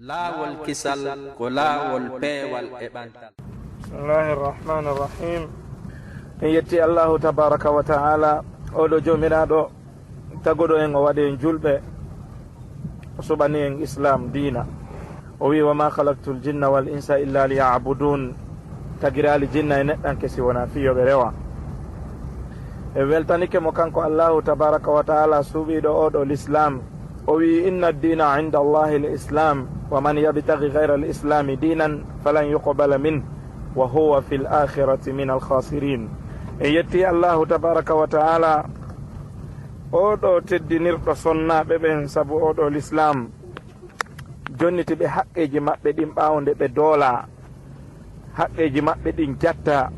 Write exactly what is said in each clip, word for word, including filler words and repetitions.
Laawol kisal ko laawol peewal e ɓantal. Bismillahi irrahmani irrahim. En yetti Allahu tabaraka wa ta'ala, oɗo jomiraɗo taguɗo en, o waɗi en julɓe, o suɓani en Islam diina. O wi, "Wa ma khalaqtul jinna wal insa illa liya'budun." Tagiraali jinna e neɗɗanke si wona fii yo ɓe rewa. En weltanike mo kanko Allahu tabaraka wa ta'ala, suuɓiiɗo oɗo l'islam. O wi, "Inna ad-dina inda Allahi al-islam, wa man yabtaghi ghayra al-islami dinan falan yuqbala min, wa huwa fil akhirati min al-khasirin." En yetti Allahu tabaraka wa ta'ala, oɗo teddinirɗo sonnaaɓe ɓen sabu oɗo l'islam. Jonniti ɓe haqqeeji maɓɓe ɗin ɓaawo nde ɓe doola. Haqqeeji maɓɓe ɗin jatta,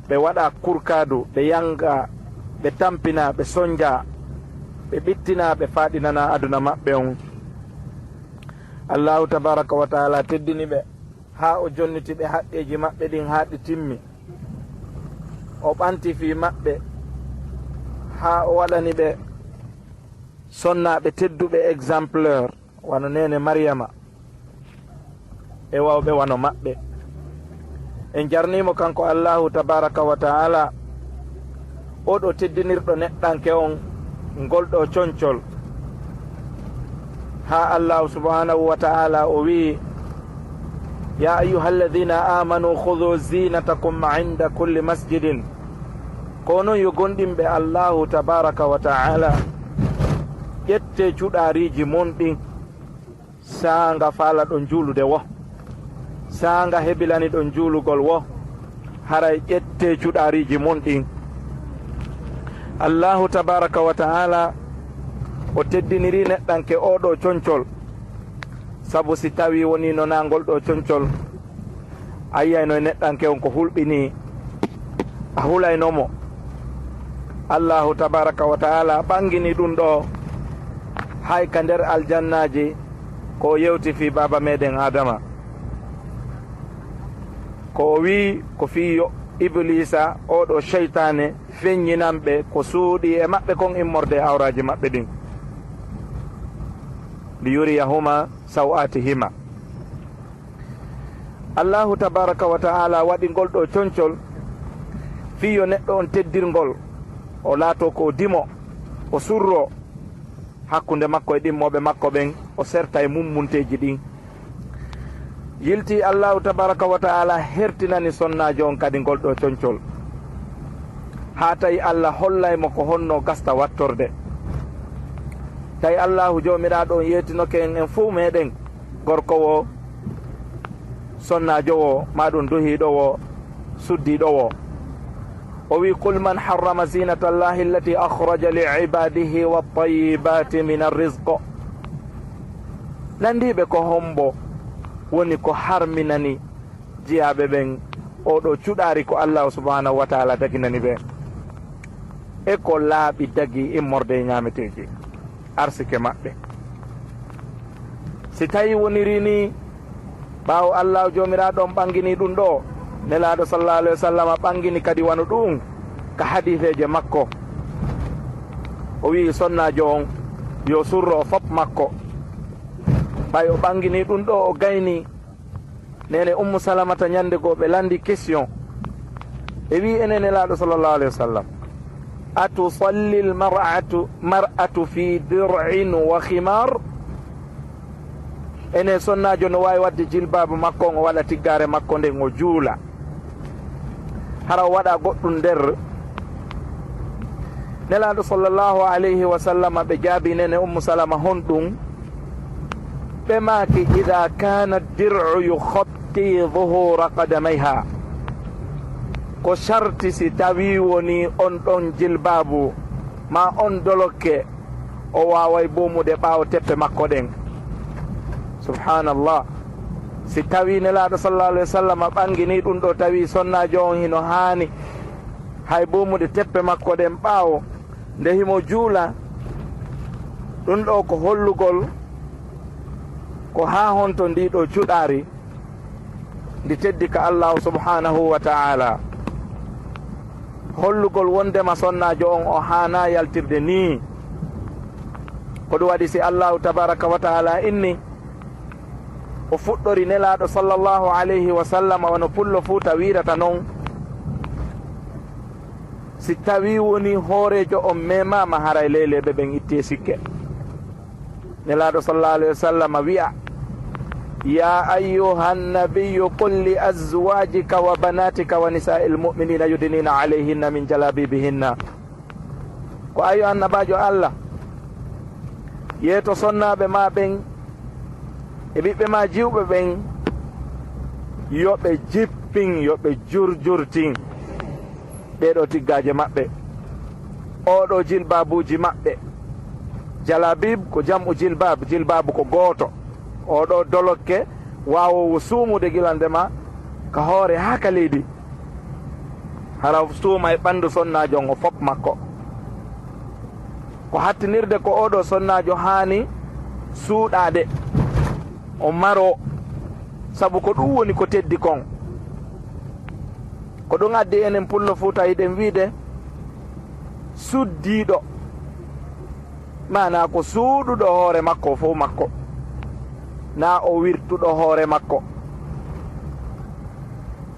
ɓe waɗa kurkaadu, ɓe yanga, ɓe tampina, ɓe sonja, ɓe ɓittina, ɓe faaɗinana aduna maɓɓe on. Allahu tabaraka wa ta'ala teddini ɓe, haa o jonniti ɓe haqqeeji maɓɓe ɗin haa ɗi timmi. O ɓanti fii maɓɓe, haa o waɗani ɓe sonnaaɓe tedduɓe, exemplaire, wano neene Mariyama e wawɓe wano maɓɓe. En jarnii mo kanko Allahu tabaraka wa ta'ala, oɗo teddinirɗo neɗɗanke on ngol ɗo concol. Haa Allahu subhanahu wa ta'ala o wi'i, "Ya ayyuhalladhina amanu khudhu zinatakum inda kulli masjidin." Ko non yo gomɗinɓe Allahu tabaraka wa ta'ala, ƴette cuɗaariiji mon ɗin. Saanga faalaɗon juulude wo, saanga hebilaniɗon juulugol wo, haray ƴette cuɗaariiji mon ɗin. Allahu tabaraka wa ta'ala o teddiniri neɗɗanke oɗo concol, sabu si tawi wonino na ngol ɗo concol, a yiyayno e neɗɗanke on ko hulɓinii, a hulayno mo. Allahu tabaraka wa ta'ala ɓangini ɗum ɗo, hay ka nder aljannaaji, ko o yewti fii baaba meɗen Adama. Ko o wi'i ko fii yo Ibliisa, oɗo seytaane, feññinan ɓe ko suuɗi e maɓɓe kon immorde e awraaji maɓɓe ɗin. Li yuriyahuma saw'atihima. Allahu tabaraka wa ta'ala waɗi ngol ɗo concol fii yo neɗɗo on teddirngol, o laato ko dimo, o surro hakkunde makko e ɗimmooɓe makko ɓen, o serta e mummunteeji ɗin. Yilti Allahu tabaraka wa ta'ala hertinani sonnaajo on kadi ngol ɗo concol. Haa tawi Allah hollay mo ko honno gasta wattorde. Tawi Allahu joomiraaɗo on yeetinoke en, en fow meɗen, gorko wo, sonnaajo wo, maa ɗum duhiiɗo wo, suddiiɗo wo. O wi, "Qul man harrama zinata Allahi allati akhraja li ibadihi wa tayyibati min arrizq." Landiiɓe ko hombo woni ko harminani jiyaaɓe ɓen oɗo cuɗaari ko Allahu subhanahu wa ta'ala daginani ɓe, e ko laaɓi dagi immorde e ñaameteeji arsike maɓɓe. Si tawi woniri ni, ɓaawo Allahu joomiraaɗo on ɓangini ɗum ɗo, Nelaaɗo sallallahu alaihi wasallam ɓangini kadi wano ɗum ka hadiiseeje makko. O wi'i sonnaajo on yo surro fop makko. Ɓay o ɓangini ɗum ɗo, o gayni. Nene Ummu Salamata ñande goo ɓe landi question. Ɓe wi enen Nelaaɗo sallallahu alaihi wasallam, "Atusalli al-mar'atu, mar'atu fi dir'in wa khimar?" Ene sonnaajo no waawi waɗde jilbaabu makko on, o waɗa tiggaare makko nden, o juula? Hara o waɗa goɗɗum nder? Nelaaɗo sallallahu alayhi wa sallam ɓe jaabi nene Ummu Salama honɗum? Ɓe maaki, "Idha kana dir'u yughatti dhuhura qadamayha." Ko sharti si tawi woni on ɗon jilbaabu ma on dolokke, o waaway boomude ɓaawo teppe makko ɗen. Subhanallah. Si tawi Nelaaɗo sallallahu alaihi wa sallam ɓangini ɗum ɗo, tawi sonnaajo on hino haani hay boomude teppe makko ɗen ɓaawo nde himo juula, ɗum ɗo ko hollugol ko haa honto ndi ɗo cuɗaari ndi teddi ka Allahu subhanahu wa ta'ala. Hollugol wondema sonnaajo on o haana yaltirde nii. Ko ɗum waɗi si Allahu tabaraka wa ta'ala inni, O fuɗɗori Nelaaɗo sallallahu alayhi wa sallam, wano Pullo Fuuta wiirata non. Si tawii wonii hooreejo on memaama, haray leyleeɓe ɓen itti e sikke. Nelaaɗo sallallahu alayhi wa sallam wi'a: "Ya ayyuhan nabiyyu qul li azwajika wa banatika wa nisa'il mu'minina yudnina alayhinna min jalabibihinna." Ko ayo annabaajo Allah, yeeto sonnaaɓe ma ɓen e ɓiɓɓe ma jiwɓe ɓen, yo ɓe jippin, yo ɓe jurjurtin ɗee ɗoo tiggaaje maɓɓe, oo ɗoo jilbaabuuji maɓɓe. Jalabib ko jam'u jilbab, jilbaabu ko gooto. Oo ɗoo dolokke waawoowo suumude gila ndema ka hoore haa ka leydi. Hara suuma e ɓanndu sonnaajo on o fop makko. Ko hattinirde ko oo ɗoo sonnaajo haani suuɗaade, o maroo, sabu ko ɗum woni ko teddi kon. Ko ɗum addi enen Pullo Fuuta hiɗen wiide suddiiɗo, maanaa ko suuɗuɗo hoore makko fof makko, naa o wirtuɗo hoore makko.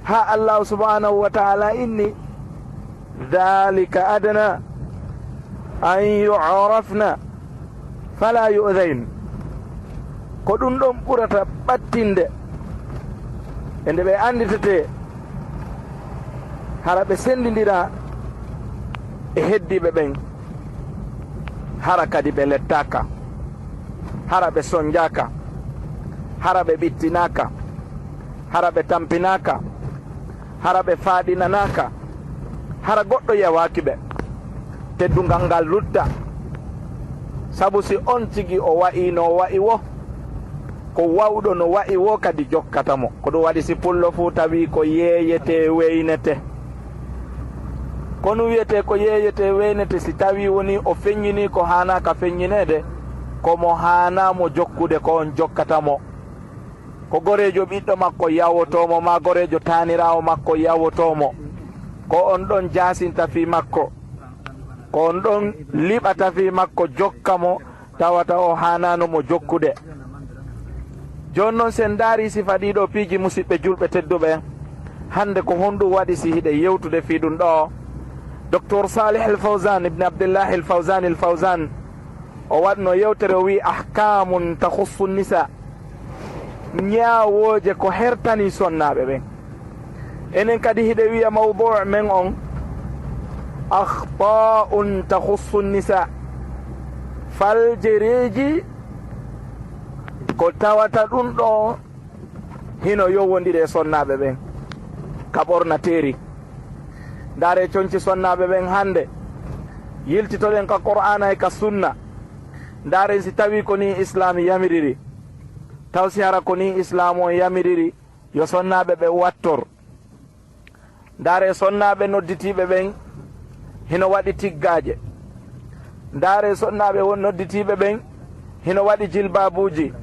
Haa Allaahu subhaanahu wa ta'ala inni: "Dhalika adna an yu'rafna fala yu'dhayn." Ko ɗum ɗon ɓurata ɓattinde e nde ɓe annditetee, hara ɓe senndindira e heddiiɓe ɓen, hara kadi ɓe lettaaka, hara ɓe sonnjaaka, hara ɓe ɓittinaaka, hara ɓe tampinaaka, hara ɓe faaɗinanaaka, hara goɗɗo yewaaki ɓe. Teddungal ngal lutta, sabu si on tigi o wa'i no o wa'i wo, ko wawɗo no wa'i wo kadi jokkata mo. Ko ɗum waɗi si Pullo Fuuta wi'i ko yeeyetee weynete. Ko no wiyetee ko yeeyetee weynete, si tawii wonii o feññinii ko haanaaka feññineede, ko mo haanaa mo jokkude ko on jokkata mo. Ko goreejo ɓiɗɗo makko yawotoo mo, maa goreejo taaniraawo makko yawotoo mo. Ko on ɗon jaasinta fii makko. Ko on ɗon liɓata fii makko, jokka mo, tawata o haanaano mo jokkude. Jooni non, si en ndaarii sifa ɗii ɗoo piiji, musiɓɓe julɓe tedduɓe, hannde ko honɗum waɗi si hiɗen yewtude fii ɗum ɗoo? Doktor Salih Al Fawzan ibn Abdillah Al Fawzan Al Fawzan, o waɗno yewtere, o wi'i: "Ahkamun takhussu nisa." Ñaawooje ko hertanii sonnaaɓe ɓen. Enen kadi hiɗe wi'a mawduu men on, "Akhta'un takhussu nisa." Faljereeji ko tawata ɗum ɗoo hino yowondiri e sonnaaɓe ɓen ka ɓornateeri. Ndaaree conci sonnaaɓe ɓen hannde. Yiltitoɗen ka Qur'aana e ka Sunna. Ndaaree si tawii ko nii Islaam yamiriri. Taw si hara ko nii Islaam on yamiriri yo sonnaaɓe ɓe wattor. Ndaaree sonnaaɓe nodditiiɓe ɓen hino waɗi tiggaaje. Ndaaree sonnaaɓe won nodditiiɓe ɓen hino waɗi jilbaabuuji.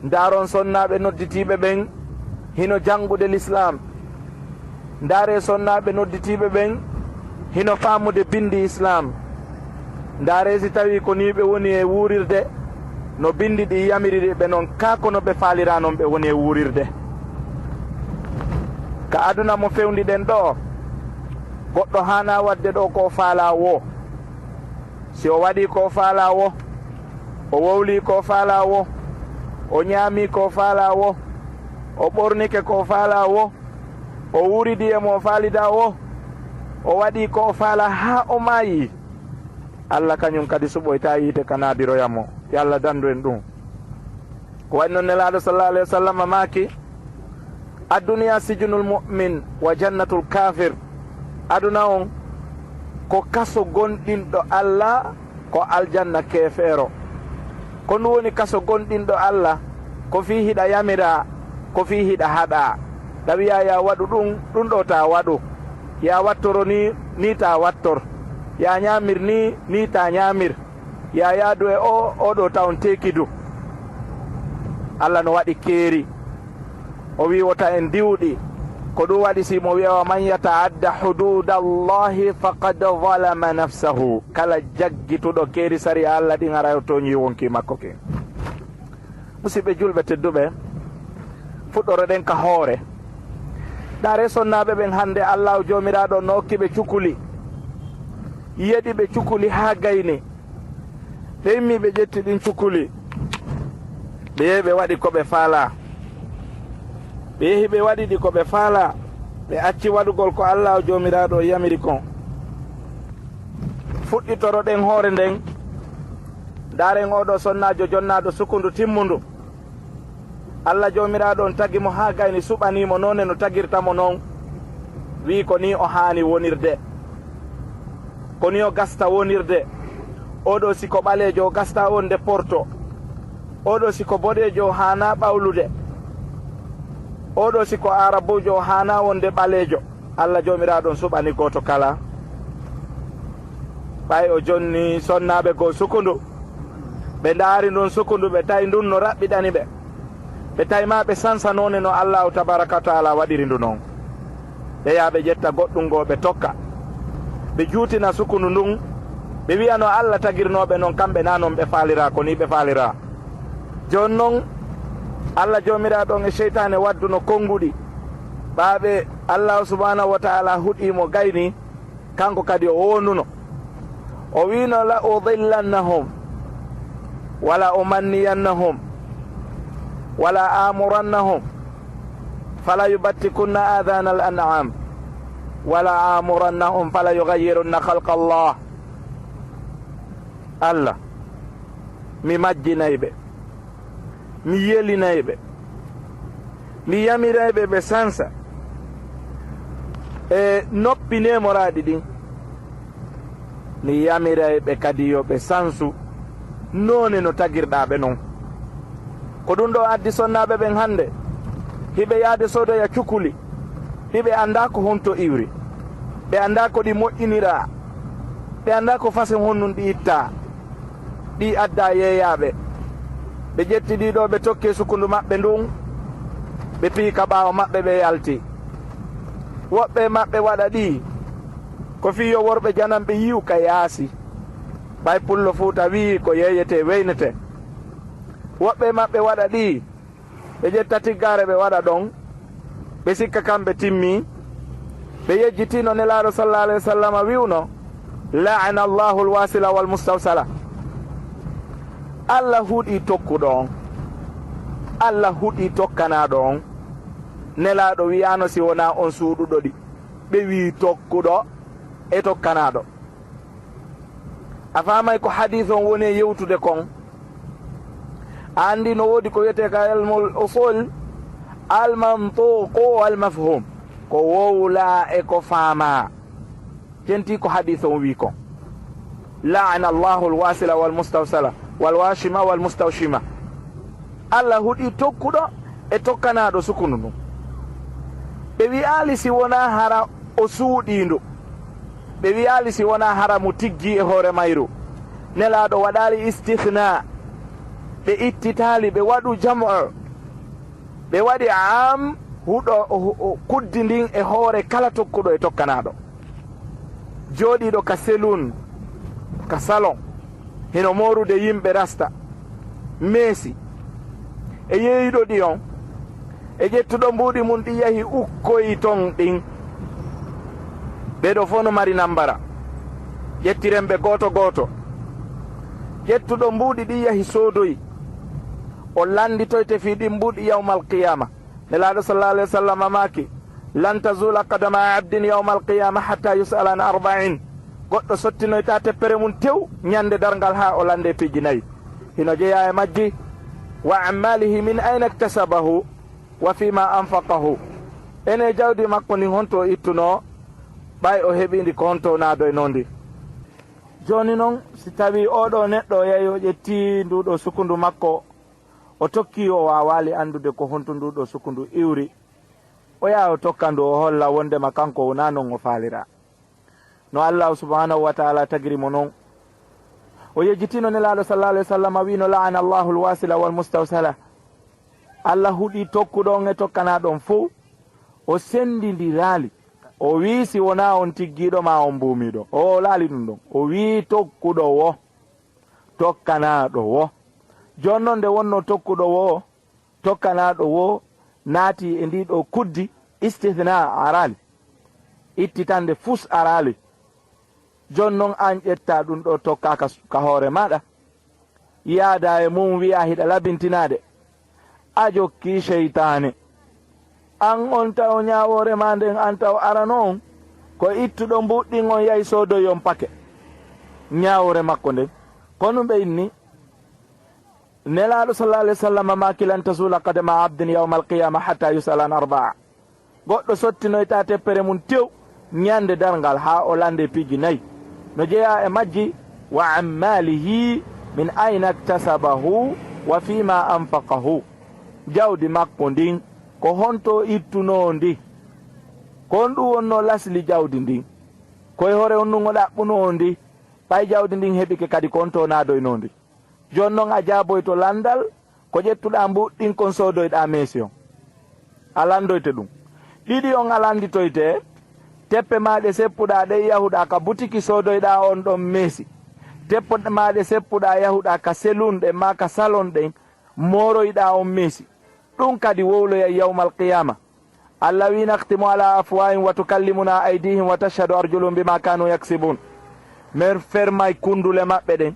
Ndaaron sonnaaɓe nodditiiɓe ɓen hino janngude Lislaam. Ndaaree sonnaaɓe nodditiiɓe ɓen hino faamude binndi Islaam. Ndaaree si tawii ko nii ɓe woni e wuurirde, no binndi ɗi yamiriri ɓe non, kaa ko no ɓe faaliraa non ɓe woni e wuurirde. Ka aduna mo fewndiɗen ɗoo, goɗɗo haanaa waɗde ɗoo ko o faalaa woo. Si o waɗii ko o faalaa woo, o wowlii ko o faalaa woo, o ñaamii ko o faalaa woo, o ɓornike ko o faalaa woo, o wuuridii e mo o faalidaa woo, o waɗii ko o faalaa haa o maayii, Alla kañum kadi suɓoyta yiite ka naadiroya mo. Yo Alla danndu en ɗum. Ko waɗi non Nelaaɗo sallallahu alayhi wa sallam maaki: "Adduniya sijnul mu'min wa jannatul kaafir." Aduna on ko kaso gonɗinɗo Alla, ko aljanna keefeero. Ko ndu woni kaso gonɗinɗo Alla, ko fii hiɗa yamiraa, ko fii hiɗa haɗaa. Ɗa wi'aa yaa waɗu ɗum, ɗum ɗoo taa waɗu. Yaa wattoro nii, nii taa wattor. Yaa ñaamir nii, nii taa ñaamir. Yaa yaadu e oo, oo ɗoo tawon teeki du. Alla no waɗi keeri. O wi'i wota en diwɗi. Ko ɗum waɗi si mo wi'a: "Wa man yata'adda hududallahi faqad zalama nafsahu." Kala jaggituɗo keeri sariya Alla ɗin, haray o tooñii wonkii makko kin. Musiɓɓe julɓe tedduɓe, Fuɗɗoroɗen ka hoore. Ndaaree sonnaaɓe ɓen hannde, Allaahu Joomiraaɗo no okki ɓe cukuli. Yeɗi ɓe cukuli haa gayni. Ɓe immii ɓe ƴetti ɗin cukuli. Ɓe yehi ɓe waɗi ko ɓe faalaa. Ɓe yehi ɓe waɗi ɗi ko ɓe faalaa. Ɓe acci waɗugol ko Allaahu Joomiraaɗo yamiri kon. Fuɗɗitoroɗen hoore nden. Ndaaren oo ɗoo sonnaajo jonnaaɗo sukundu timmundu. Alla Joomiraaɗo on tagi mo haa gayni, suɓanii mo noone no tagirta mo non, wi'i ko nii o haani wonirde, ko nii o gasta wonirde. Oo ɗoo si ko ɓaleejo, o gasta wonde porto. Oo ɗoo si ko boɗeejo, o haanaa ɓawlude. Oo ɗoo si ko aarabuujo, o haanaa wonde ɓaleejo. Alla Joomiraaɗo on suɓani gooto kala. Ɓay o jonni sonnaaɓe goo sukundu, ɓe ndaari ndun sukundu, ɓe tawi ndun no raɓɓiɗani ɓe. Ɓe tawi maa ɓe sansa noone no Allaahu tabaaraka wa taala waɗiri ndu non. Ɓe yaha ɓe ƴetta goɗɗun goo ɓe tokka. Ɓe juutina sukundu ndun, ɓe wi'a no Alla tagirnoo ɓe non, kamɓe naa non ɓe faaliraa, ko nii ɓe faaliraa. Jooni non, Alla Joomiraaɗo on e seytaane wadduno konnguɗi. Ɓaaɓe Allaahu subhaanahu wa taala huɗii mo gayni, kanko kadi o wonduno. O wi'no, "La udillannahum, wa la umanniyannahum, wa la amurannahum, fala yubattikunna adhaana al an'am, wa la amurannahum fala yughayyirunna khalqa Allah." Alla, mi majjinay ɓe, mi yelinay ɓe, mi yamiray ɓe ɓe sansa e noppi neemoraaɗi ɗin. Mi yamiray ɓe kadi yo ɓe sansu noone no tagirɗaa ɓe non. Ko ɗun ɗoo addi sonnaaɓe ɓen hannde, hiɓe yaade soodoya cukuli, hiɓe anndaa ko honto iwri, ɓe anndaa ko ɗi moƴƴiniraa, ɓe anndaa ko façon honnun ɗi ittaa. Ɗi addaa yeeyaaɓe. Ɓe ƴetti ɗii ɗoo, ɓe tokki e sukundu maɓɓe ndun, ɓe piyi ka ɓaawo maɓɓe, ɓe yalti. Woɓɓe e maɓɓe waɗa ɗi ko fii yo worɓe jananɓe yi'u ka yaasi. Ɓay Pullo Fuuta wi'i ko yeeyetee weynetee. Woɓɓe e maɓɓe waɗa ɗi, ɓe ƴetta tiggaare ɓe waɗa ɗon, ɓe sikka kamɓe timmii. Ɓe yejjitino Nelaaɗo sallallahu alayhi wa sallam wi'uno, "La'ana Allahu al-wasila wal mustawsala." Alla huɗi tokkuɗo on. Alla huɗi tokkanaaɗo on. Nelaaɗo wi'aano si wonaa on suuɗuɗo ɗi. Ɓe wi'i tokkuɗo e tokkanaaɗo. A faamay ko hadiis on woni e yewtude kon? A anndi no woodi ko wiyetee ka ilmul usul, al mantuqu wal mafhum, ko wowlaa e ko faamaa. Tentii ko hadiis on wi'i kon. La'ana Allahu al wasila wal mustawsala, wal washima wal mustawshima. Alla huɗi tokkuɗo e tokkanaaɗo sukundu ndun. Ɓe wi'aali si wonaa hara o suuɗii ndu. Ɓe wi'aali si wonaa hara mo tiggii e hoore mayru. Nelaaɗo waɗaali istihna. Ɓe ittitaali, ɓe waɗu jam'u. Ɓe waɗi am huɗo, o, o, kuddi ndin e hoore kala tokkuɗo e tokkanaaɗo. Jooɗiiɗo ka selun, ka salon, hino moorude yimɓe rasta, meesi, e yeeyuɗo ɗi on, e ƴettuɗo mbuuɗi mun ɗi yahi ukkoyi ton ɗin. Ɓee ɗoo fow no mari nambara. Ƴettiren ɓe gooto gooto. Ƴettuɗo mbuuɗi ɗi yahi soodoyi. O lannditoyte fii ɗin mbuuɗi yawmal qiyaama. Nelaaɗo sallallahu alayhi wa sallam maaki, "Lan tazula qadama abdin yawmal qiyaama hatta yus'ala an arba'in." Goɗɗo sottinoyta teppere mun tew ɲande darngal haa o lande piiji nayi. Hino jeyaa e majji, "Wa an malihi min ayna iktasabahu, wa fima anfaqahu." Ene jawdi makko ndin honto o ittuno, ɓay o heɓi ndi ko honto o naadoyno ndi. Jooni non, si tawii oo ɗoo neɗɗo o yahi o ƴetti nduu ɗoo sukundu makko, o tokki, o waawaali anndude ko honto nduu ɗoo sukundu iwri, o yaha o tokka ndu, o holla wonndema kanko wonaa non o faaliraa. No Allaahu subhaanahu wa taala tagiri mo non. O yejjitino Nelaaɗo sallallaahu alayhi wa sallam, wi'no, "La'ana Allahu al-wasila wal mustawsala." Alla huɗi tokkuɗo on e tokkanaaɗo on fow. O senndindiraali. O wi'i, "Si wonaa on tiggiiɗo maa on mbuumiiɗo." O hoolaali ɗum ɗon. O wi'i, "Tokkuɗo wo, tokkanaaɗo wo." Jooni non, nde wonnoo tokkuɗo wo, tokkanaaɗo wo, naati e ndii ɗoo kuddi, istithna araali, ittitande fus araali. Jooni noon aan ƴettaa ɗum ɗoo tokkaa ka, ka hoore maaɗa, yaadaa e mum wiyaa hiɗa labintinaade, a jokkii seytaane. Aan on taw ñaawoore maa nden, aan taw arano on, ko ittuɗo mbuuɗi ɗin on yahi soodoyi on pake. Ñaawoore makko nden. Ko ɗum ɓe inni, Nelaaɗo sallallahu alayhi wa sallam maaki, "Lan tazula qadama abdin yawmal qiyama hatta yus'ala an arba'a." Goɗɗo sottinoyta teppere mum tew ñande darngal haa o lande piiji nayi. No jeyaa e majji, "Wa an malihi min ayna iktasabahu wa fima anfaqahu." Jawdi makko ndin, ko honto ittunoo ndi? Ko honɗum wonnoo lasli jawdi ndin? Ko e hoore honɗum o ɗaɓɓunoo ndi? Ɓay jawdi ndin heɓike kadi, ko honto naadoynoo ndi? Jooni non a jaaboyto lanndal ko ƴettuɗaa mbuuɗi ɗin kon soodoyɗaa meesi on. A lanndoyte ɗum. Ɗiɗi on a lannditoyte, teppe maa ɗe seppuɗaa ɗen yahuɗaa ka butiki soodoyɗaa on ɗon meesi. Teppe maa ɗe seppuɗaa yahuɗaa ka selun ɗen maa ka salon ɗen mooroyɗaa on meesi. Ɗum kadi wowloyay yawmal qiyaama. Allawina akhtimu ala afwahihim wa tukallimuna aydihim wa tashhadu arjuluhum bima kanu yaksibun. Men fermay kundule maɓɓe ɗen.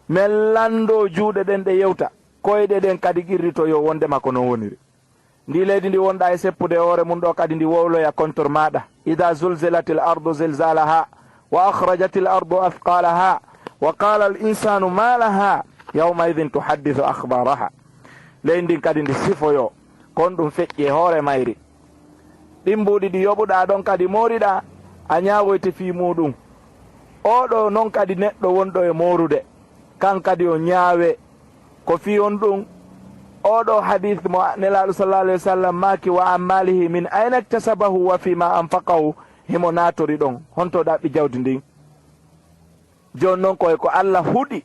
Men lanndoo juuɗe ɗen ɗe yewta. Koyɗe ɗen kadi qirritoyoo wondema ko non woniri. Ndi leydi ndi wonɗaa e seppude e hoore mum ɗoo kadi ndi wowloya contre maaɗa. Ida zulzilatil ardu zilzalaha wa akhrajatil ardu athqalaha wa qala al insanu ma laha yawma idhin tuhaddithu akhbaraha. Leydi ndin kadi ndi sifoyoo kon ɗum feƴƴi e hoore mayri. Ɗin mbuuɗi ɗi yoɓuɗaa ɗon kadi mooriɗaa, a ñaawoyte fii muuɗum. Oo ɗoo non kadi neɗɗo wonɗo e moorude, kan kadi o ñaawee. Ko fii on ɗum, oo ɗoo hadiis mo Nelaaɗo sallallahu alayhi wa sallam maaki, "Wa an malihi min ayna iktasabahu wa fima anfaqahu," himo naatori ɗon, honto ɗaɓɓi jawdi ndin? Jooni non ko e ko Alla huɗi,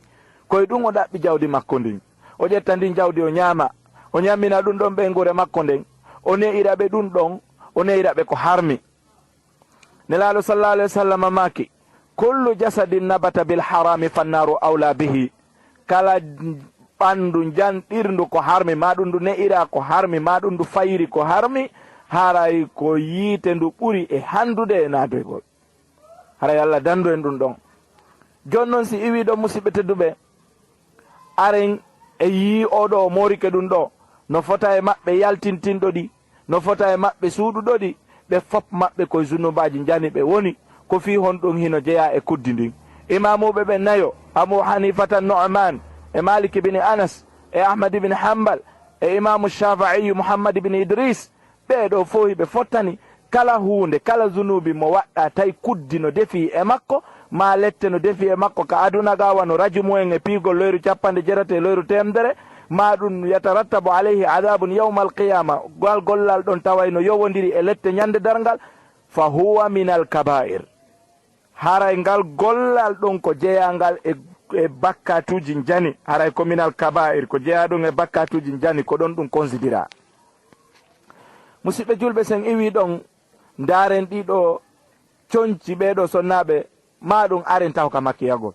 ko e ɗum o ɗaɓɓi jawdi makko ndin. O ƴetta ndin jawdi o ñaama, o ñammina ɗum ɗon ɓeynguure makko nden, o ne'ira ɓe ɗum ɗon, o ne'ira ɓe ko harmi. Nelaaɗo sallallahu alayhi wa sallam maaki, "Kullu jasadin nabata bil harami fannaaru awla bihi." Kala ɓanndu njanɗirndu ko harmi, maa ɗum ndu ne'ira ko harmi, maa ɗum ndu fayiri ko harmi, haray ko yiite ndu ɓuri e hanndude e naadoygol. Haray Alla dandu en ɗum ɗon. Jooni non si iwii ɗon, musiɓɓe tedduɓe, aren e yii oo ɗoo o moorike ɗum ɗoo, no fota e maɓɓe yaltintinɗo ɗi, no fota e maɓɓe suuɗuɗo ɗi, ɓe fop maɓɓe koye zunubaaji njani ɓe woni. Ko fii honɗum hino jeyaa e kuddi ndin? Imaamuuɓe ɓen nayo, Abu Hanifata Nu'man, e Malik ibn Anas, e Ahmad ibn Hanbal, e Imaamu Shafi'i Muhammad ibn Idris, ɓee ɗoo fow hiɓe fottani kala huunde, kala zunuubi mo waɗɗaa tawi kuddi no defii e makko, maa lette no defii e makko ka aduna ga, wano rajumu en e piigol loyru cappanɗe jeetati e loyru teemedere, maa ɗum yatarattabu alayhi adabun yawmal qiyaama, ngal gollal ɗon taway no yowondiri e lette ñande darngal, fa huwa minal kabaa'ir. Haray ngal gollal ɗon ko jeyaangal e, e bakkaatuuji njani, haray ko minal kabaa'ir, ko jeyaa ɗum e bakkaatuuji njani, ko ɗon ɗum konsidira. Musiɓɓe julɓe, sen iwii ɗon, ndaaren ɗii ɗoo conci ɓee ɗoo sonnaaɓe, maa ɗum aren taw ka makkiyagol.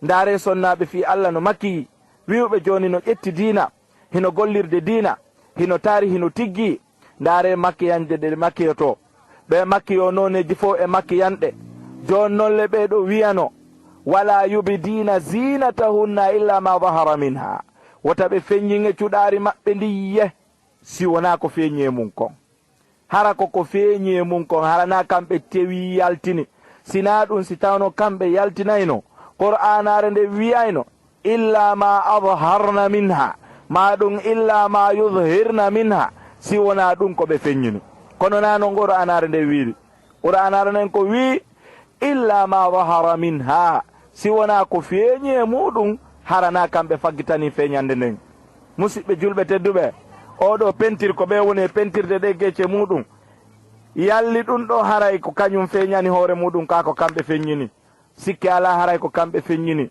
Ndaaree sonnaaɓe fii Alla no makkiyi, wi'uɓe jooni no ƴetti diina, hino gollirde diina, hino taari, hino tiggi. Ndaaree makkiyande ɗe makkiyotoo. Ɓe makkiyoo nooneeji fow e makkiyanɗe. Jooni non le ɓee ɗoo wi'ano, "Wala yubdiina zinatahunna illa ma zahara minha." Wota ɓe feññin e cuɗaari maɓɓe ndin yee, si wonaa ko feeñi e mum kon. Hara ko ko feeñi e mum kon, hara naa kamɓe tewi yaltini. Si naa ɗum, si tawno kamɓe yaltinayno, Qur'aanaare nde wi'ayno, "Illa ma adharna minha," maa ɗum, "Illa ma yudhirna minha," si wonaa ɗum ko ɓe feññini. Kono naa non Qur'aanaare nde wi'iri. Qur'aanaare nden ko wi'i, "Illa ma zahara minha," si wonaa ko feeñi e muuɗum, hara naa kamɓe faggitanii feeñannde nden. Musiɓɓe julɓe tedduɓe, oo ɗoo pentir ko ɓe woni e pentirde ɗee gece muuɗum, yalli ɗum ɗoo haray ko kañum feeñani hoore muuɗum, kaa ko kamɓe feññini? Sikke alaa, haray ko kamɓe feññini.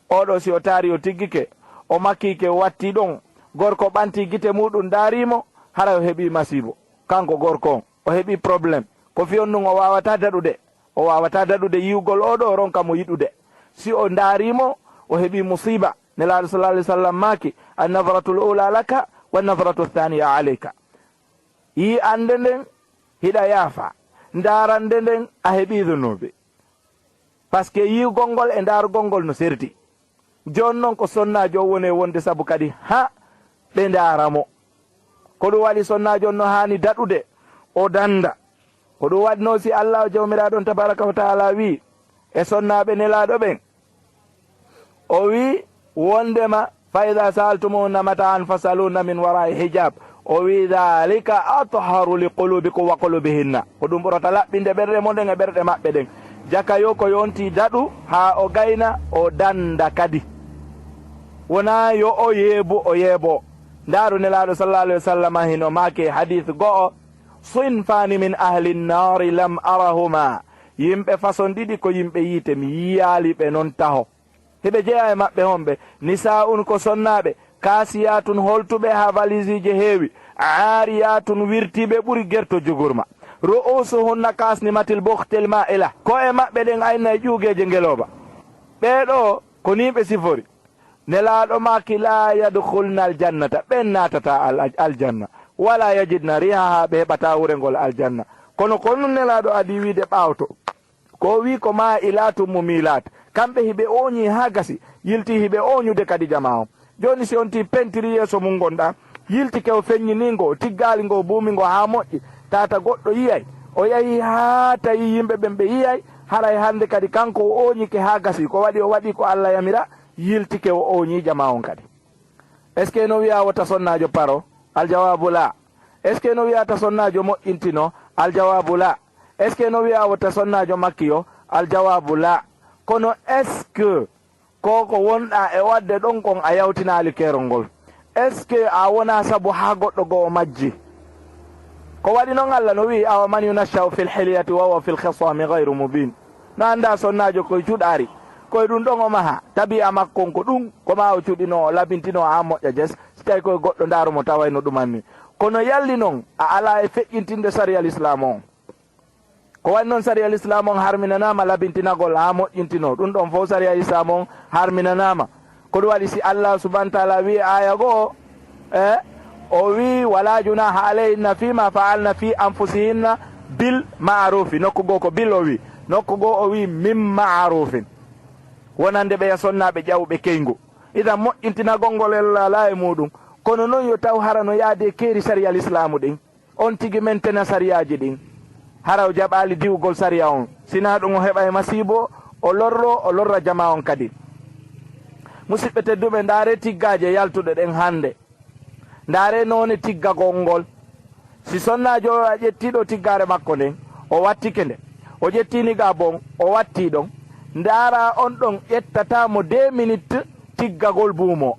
Oo ɗoo, si o taari, o tiggike, o makkiike, o wattii ɗon, gorko ɓantii gite muuɗum, ndaarii mo, haray o heɓii masiibo. Kanko gorko on, o heɓii problème. Ko fii on ɗum o waawataa daɗude. O waawataa daɗude yi'ugol oo ɗoo, o ronka mo yiɗude. Si o ndaarii mo, o heɓii musiiba. Nelaaɗo sallallahu alayhi wa sallam maaki, "An-nazratul ula laka, wa nazratu thaniya alayka." Yi'ande nden hiɗa yaafa, ndaarande nden a heɓii zunuubi. Parce que yi'ugol ngol e ndaarugol ngol no serti. Jooni non ko sonnaajo on woni e wonde sabu kadi haa ɓe ndaara mo. Ko ɗum waɗi sonnaajo on no haani daɗude, o dannda. Ko ɗum waɗnoo si Allaahu Jawmiraaɗo on tabaaraka wa ta'aalaa wi'i e sonnaaɓe Nelaaɗo ɓen, o wi'i wonndema, "Fa idaa sa'altumuhunna mataa'an fas'aluhunna min waraa'i hijaab." O wi'i, "Dhaalika atharu li quluubikum wa quluubihinna." Ko ɗum ɓurata laɓɓinde ɓerɗe mon ɗen e ɓerɗe maɓɓe ɗen. Jaka yo ko yonti daɗu haa o gayna, o dannda kadi. Wonaa yo o yeebu, o yeeboo. Ndaaru Nelaaɗo sallallaahu alayhi wa sallam hino maaki e hadiis go'o, "Sinfaani min ahli nnaari lam arahumaa." Yimɓe façon ɗiɗi ko yimɓe yiite, mi yiyaali ɓe non taho. Hiɓe jeyaa e maɓɓe honɓe? "Nisaa'un" ko sonnaaɓe, "kaasiyaatun" holtuɓe haa valiisiije heewi, "aariyaatun" wirtiiɓe ɓuri gerto jugurma, "ru'uusuhunna kaasnimatil bukhtil maa'ila", ko'e maɓɓe ɗen ayna e ƴuugeeje ngelooba. Ɓee ɗoo ko nii ɓe sifori. Nelaaɗo maaki, "Laa yadkhulna aljannata", ɓen naatataa al-, aljanna. "Walaa yajidna riihahaa", ɓe heɓataa wurengol aljanna. Kono ko nun Nelaaɗo adii wiide ɓaawoto. Ko o wi'i ko maa'ilaatun mumiilaat. Kamɓe hiɓe ooñii haa gasi, yiltii hiɓe ooñude kadi jamaa on. Jooni si on tii pentiri yeeso mun ngon ɗaa, yiltike o feññinii ngo, o tiggaali ngo, o buumi ngo haa moƴƴi, tata goɗɗo yi'ay. O yahii haa tawi yimɓe ɓen ɓe yi'ay, haray hannde kadi kanko o ooñike haa gasi. Ko waɗi o waɗii ko Alla yamira, yiltike o ooñii jamaa on kadi. Est-ce que no wi'aa wota sonnaajo paro? Aljawaabu laa. Est-ce que no wi'aa ta sonnaajo moƴƴintino? Aljawaabu laa. Est-ce que no wi'aa wota sonnaajo makkiyo? Aljawaabu laa. Kono est-ce que ko ko wonɗaa e waɗde ɗon kon a yawtinaali keerol ngol? Est-ce que a wonaa sabu haa goɗɗo go'o majji? Ko waɗi non Alla no wi'i, "Awa man yunacca'u fil hilyati wa huwa fil khisaami ghayru mubiin." No anndaa sonnaajo koye cuɗaari, koye ɗum ɗon o maha, tabi'a makko on ko ɗum, ko maa o cuɗinoo, o labintinoo haa moƴƴa jes, si tawi koye goɗɗo ndaaru mo taway no ɗumanni. Kono yalli non, a alaa e feƴƴintinde sariyal Islaam on. Ko waɗi non sariyal Islaam on harminanaama labintinagol haa moƴƴintinoo. Ɗum ɗon fow sariyal Islaam on harminanaama. Ko ɗum waɗi si Allah subhanahu wa ta'ala wi'i aaya goo, e, o wi'i, "Wala junaha alayhinna fima fa'alna fi anfusihinna bil ma'rufi." Nokku goo ko bil o wi'i. Nokku goo o wi'i, "Min ma'rufin." Wonande ɓeya sonnaaɓe ƴawɓe keyngu. Idan moƴƴintinagol ngol ella alaa e muuɗum. Kono non yo taw hara no yaadi e keeri sariyal Islaamu ɗin. On tigi mentena sariyaaji ɗin. Hara o jaɓaali diwgol sariya on. Sinaa ɗum o heɓa e masiibo, o lorro, o lorra jamaa on kadi. Musidɓe tedduɓe, ndaaree tiggaaje yaltuɗe ɗen hannde. Ndaaree noone tiggagol ngol. Si sonnaajo o a ƴettii ɗo tiggaare makko nden, o wattike nde. O ƴettii niqaab on, o wattii ɗon. Ndaaraa on ɗon ƴettataa mo deux minutes tiggagol buumo.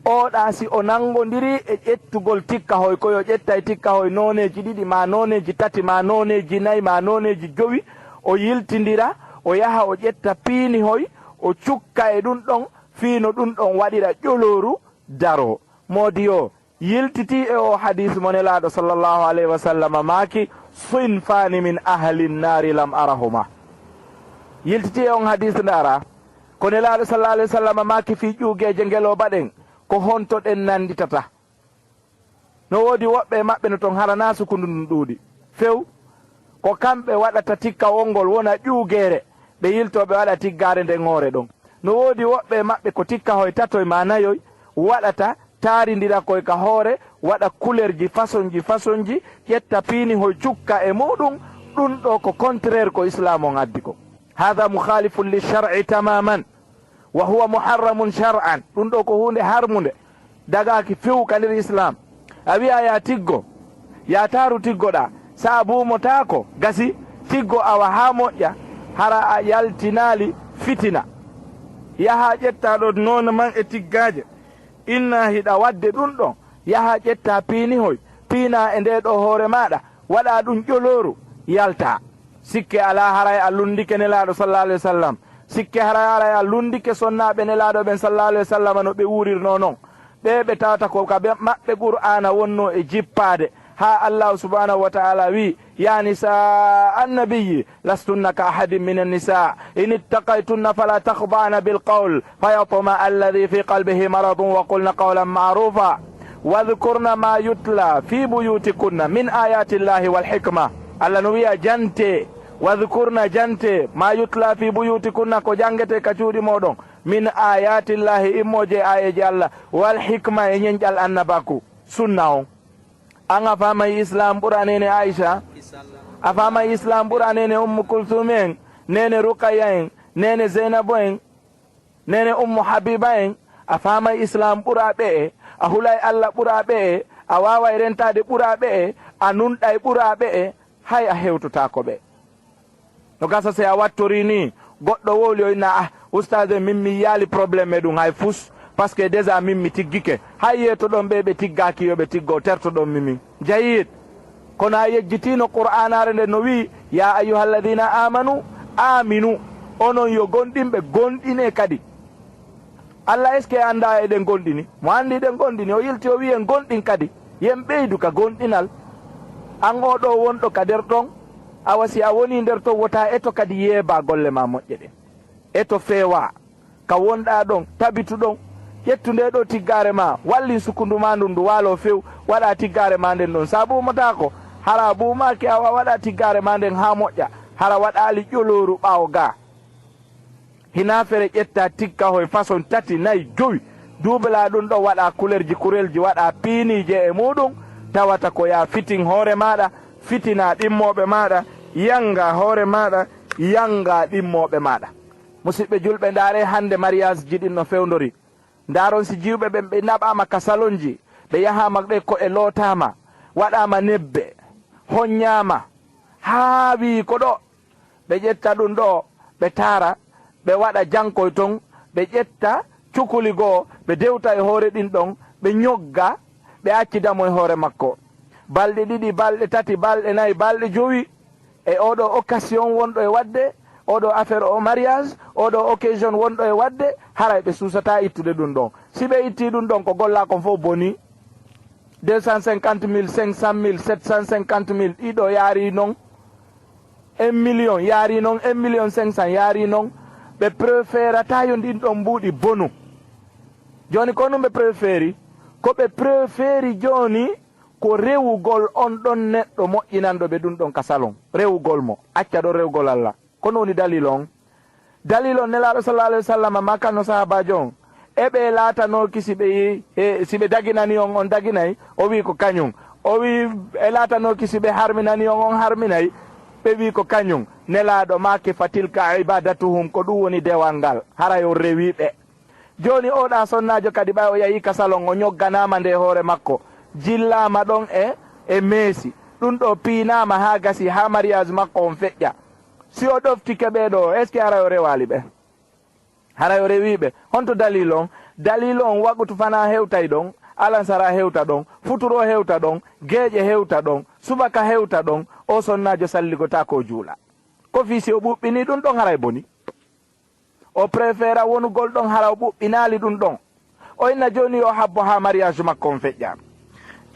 Oɗa si o nanngondirii e ƴettugol tikkahoy, ko yo ƴettay tikkahoy nooneeji ɗiɗi, maa nooneeji tati, maa nooneeji nayi, maa nooneeji jowi, o yiltindira, o yaha o ƴetta piinihoy, o cukka e ɗum ɗon, fii no ɗum ɗon waɗira ƴolooru daroo. Moodi o yiltitii e oo hadiis mo Nelaaɗo sallallahu alayhi wa sallam maaki, "Sinfaani min ahli nnaari lam arahuma." Yiltitii e on hadiis ndaara, ko Nelaaɗo sallallahu alayhi wa sallam maaki fii ƴuugeeje ngelooba ɗen, ko honto ɗen nannditata? No woodi woɓɓe e maɓɓe no ton hara naa sukundu ndun ɗuuɗi. Few, ko kamɓe waɗata tikkawol ngol wona ƴuugeere, ɓe yiltoo ɓe waɗa tiggaare nden hoore ɗon. No woodi woɓɓe e maɓɓe ko tikkahoy tatoy maa nayoy waɗata, taarindira koy ka hoore, waɗa kulerji, fasonji, fasonji, ƴetta piinihoy cukka e muuɗum. Ɗum ɗoo ko contraire ko Islaam on addi ko. Haadha mukhalifun li shar'i tamaman. Wa huwa muharramun shar'an. Ɗum ɗoo ko huunde harmunde. Dagaaki few ka nder Islaam. A wi'a ya tiggo, ya taaru tiggoɗaa. Sa buumotaako, gasi, tiggo awa haa moƴƴa, hara a yaltinaali fitina. Yaha ƴetta ɗo noone man e tiggaaje. Inna hiɗa waɗde ɗum ɗon. Yaha ƴetta piinihoy, piina e ndee ɗoo hoore maaɗa, waɗa ɗum ƴolooru, yalta. Sikke alaa haray a lunndike Nelaaɗo sallallahu alayhi wa sallam. Sikke haray, haray a lunndike sonnaaɓe Nelaaɗo ɓen sallallahu alayhi wa sallam no ɓe wuurirnoo non. Ɓee ɓe tawata ko ka ɓe, maɓɓe Qur'aana wonnoo e jippaade. Haa Allaahu subhaanahu wa ta'aala wi'i, "Ya nisaa annabiyyi, lastunna ka ahadin minan nisaa. In ittaqaytunna fala takhda'na bil qawl, fayatma'a alladhi fi qalbihi maradun wa qulna qawlan ma'rufa." Wadkurna ma yutla fi buyutikunna min ayatillahi wal hikma. Allah no wiya jante, wadkurna jante ma yutla fi buyutikunna, ko jangete ka cuuɗi moɗon, min ayatillahi, immoje e ayeji Allah, wal hikma, e ñenƴal annabaku, sunna on. An a famay Islam ɓura nene Aisha? A famay Islam ɓura nene Ummu Kulthum en, nene Ruqayya en, nene Zainabu en, nene Ummu Habiba en? A famay Islam ɓura ɓe'e? A hulay Allah ɓura ɓe'e? A waway rentade ɓura ɓe'e? A nunɗay ɓura ɓe'e? Hay a hewtotaako ɓe. No gasa si a wattori ni, goɗɗo wowli o inna, "Ah, ustaz, min mi yiyaali problème e ɗum hay fus, parce que déjà min mi tiggike." Hay yeetoɗon ɓe ɓe tiggaaki, yo ɓe tiggo, tertoɗon mi min. Jayid. Kono a yejjitino Qur'aanaare nden no wi'i, "Ya ayyuhalladhina amanu, aminu." Onon yo gonɗinɓe, gonɗine kadi. Allah, est-ce que anndaa eɗen gonɗini? Mo anndi eɗen gonɗini, o yilti o wi'i en gonɗin kadi. Yen ɓeydu ka gonɗinal. An oo ɗoo wonɗo ka nder ton, awa si a wonii nder ton, wota eto kadi yeebaa golle maa moƴƴe ɗen. Eto feewaa ka wonɗaa ɗon, tabitu ɗon. Ƴettu ndee ɗoo tiggaare maa, wallin sukundu maa ndun, ndu waaloo few, waɗaa tiggaare maa nden ɗon. Si a ɓuumotaako, hara a ɓuumaaki, awa waɗaa tiggaare maa nden haa moƴƴa, hara waɗaali ƴolooru ɓaawo gaa. Hinaa fere ƴettaa tiggahoy façon tati, nayi, jowi, duubelaa ɗun ɗon, waɗaa kulerji kurelji, waɗaa piiniije e muuɗun, tawata ko yaa fitin hoore maaɗa, fitinaa ɗimmooɓe maaɗa, yanngaa hoore maaɗa, yanngaa ɗimmooɓe maaɗa. Musiɓɓe julɓe, ndaaree hannde mariage ji ɗin no fewndori. Ndaaron si jiwɓe ɓen ɓe naɓaama ka salonji, ɓe yahaama ɗe ko'e lootaama, waɗaama nebbe, honyaama, haa wi'i ko ɗoo. Ɓe ƴetta ɗun ɗoo, ɓe taara, ɓe waɗa jankoy ton, ɓe ƴetta cukuli goo, ɓe dewta e hoore ɗin ɗon, ɓe ñogga, ɓe accida mo e hoore makko. Balɗe ɗiɗi, balɗe tati, balɗe nayi, balɗe jowi, e oo ɗoo occasion wonɗo e waɗde, oo ɗoo affaire o mariage, oo ɗoo occasion wonɗo e waɗde, haray ɓe suusataa ittude ɗun ɗon. Si ɓe ittii ɗun ɗon, ko gollaa kon fow bonii. Deux cent cinquante mille, cinq cent mille, sept cent cinquante mille, ɗiɗo yaari non. Un million yaari non, un million cinq cent yaari non. Ɓe préférata yo ndin ɗon mbuuɗi bonu. Jooni ko honɗun ɓe préféri? Ko ɓe préféri jooni ko rewugol on ɗon neɗɗo moƴƴinanɗo ɓe ɗun ɗon ka salon. Rewugol mo, acca ɗon rewugol Allah. Ko honɗun woni dalil on? Dalil on, Nelaaɗo sallallahu alayhi wa sallam maakanno sahaabaajo on, e ɓe laatanooki si ɓe yi-, e, si ɓe daginanii on, on daginay? O wi'i ko kañun. O wi'i, e laatanooki si ɓe harminanii on, on harminay? Ɓe wi'i ko kañun. Nelaaɗo maaki, "Fatilka ibadatuhum," ko ɗun woni dewal ngal. Haray on rewii ɓe. Jooni oo ɗaa sonnaajo kadi, ɓay o yahii ka salon, o ñogganaama nde hoore makko, jillaama ɗon e, e meesi. Ɗun ɗoo piinaama haa gasii, haa mariage makko on feƴƴa. Si o ɗoftike ɓee ɗoo, est-ce que haray o rewaali ɓe? Haray o rewii ɓe. Honto dalil on? Dalil on, waqutu fanaa hewtay ɗon, alansara hewta ɗon, futuro hewta ɗon, geeƴe hewta ɗon, subaka hewta ɗon. Oo sonnaajo salligotaako o juula. Ko fii si o ɓuɓɓinii ɗun ɗon, haray bonii. O préféra wonugol ɗon, hara o ɓuɓɓinaali ɗun ɗon. O inna jooni yo o habbo haa mariage makko on feƴƴa.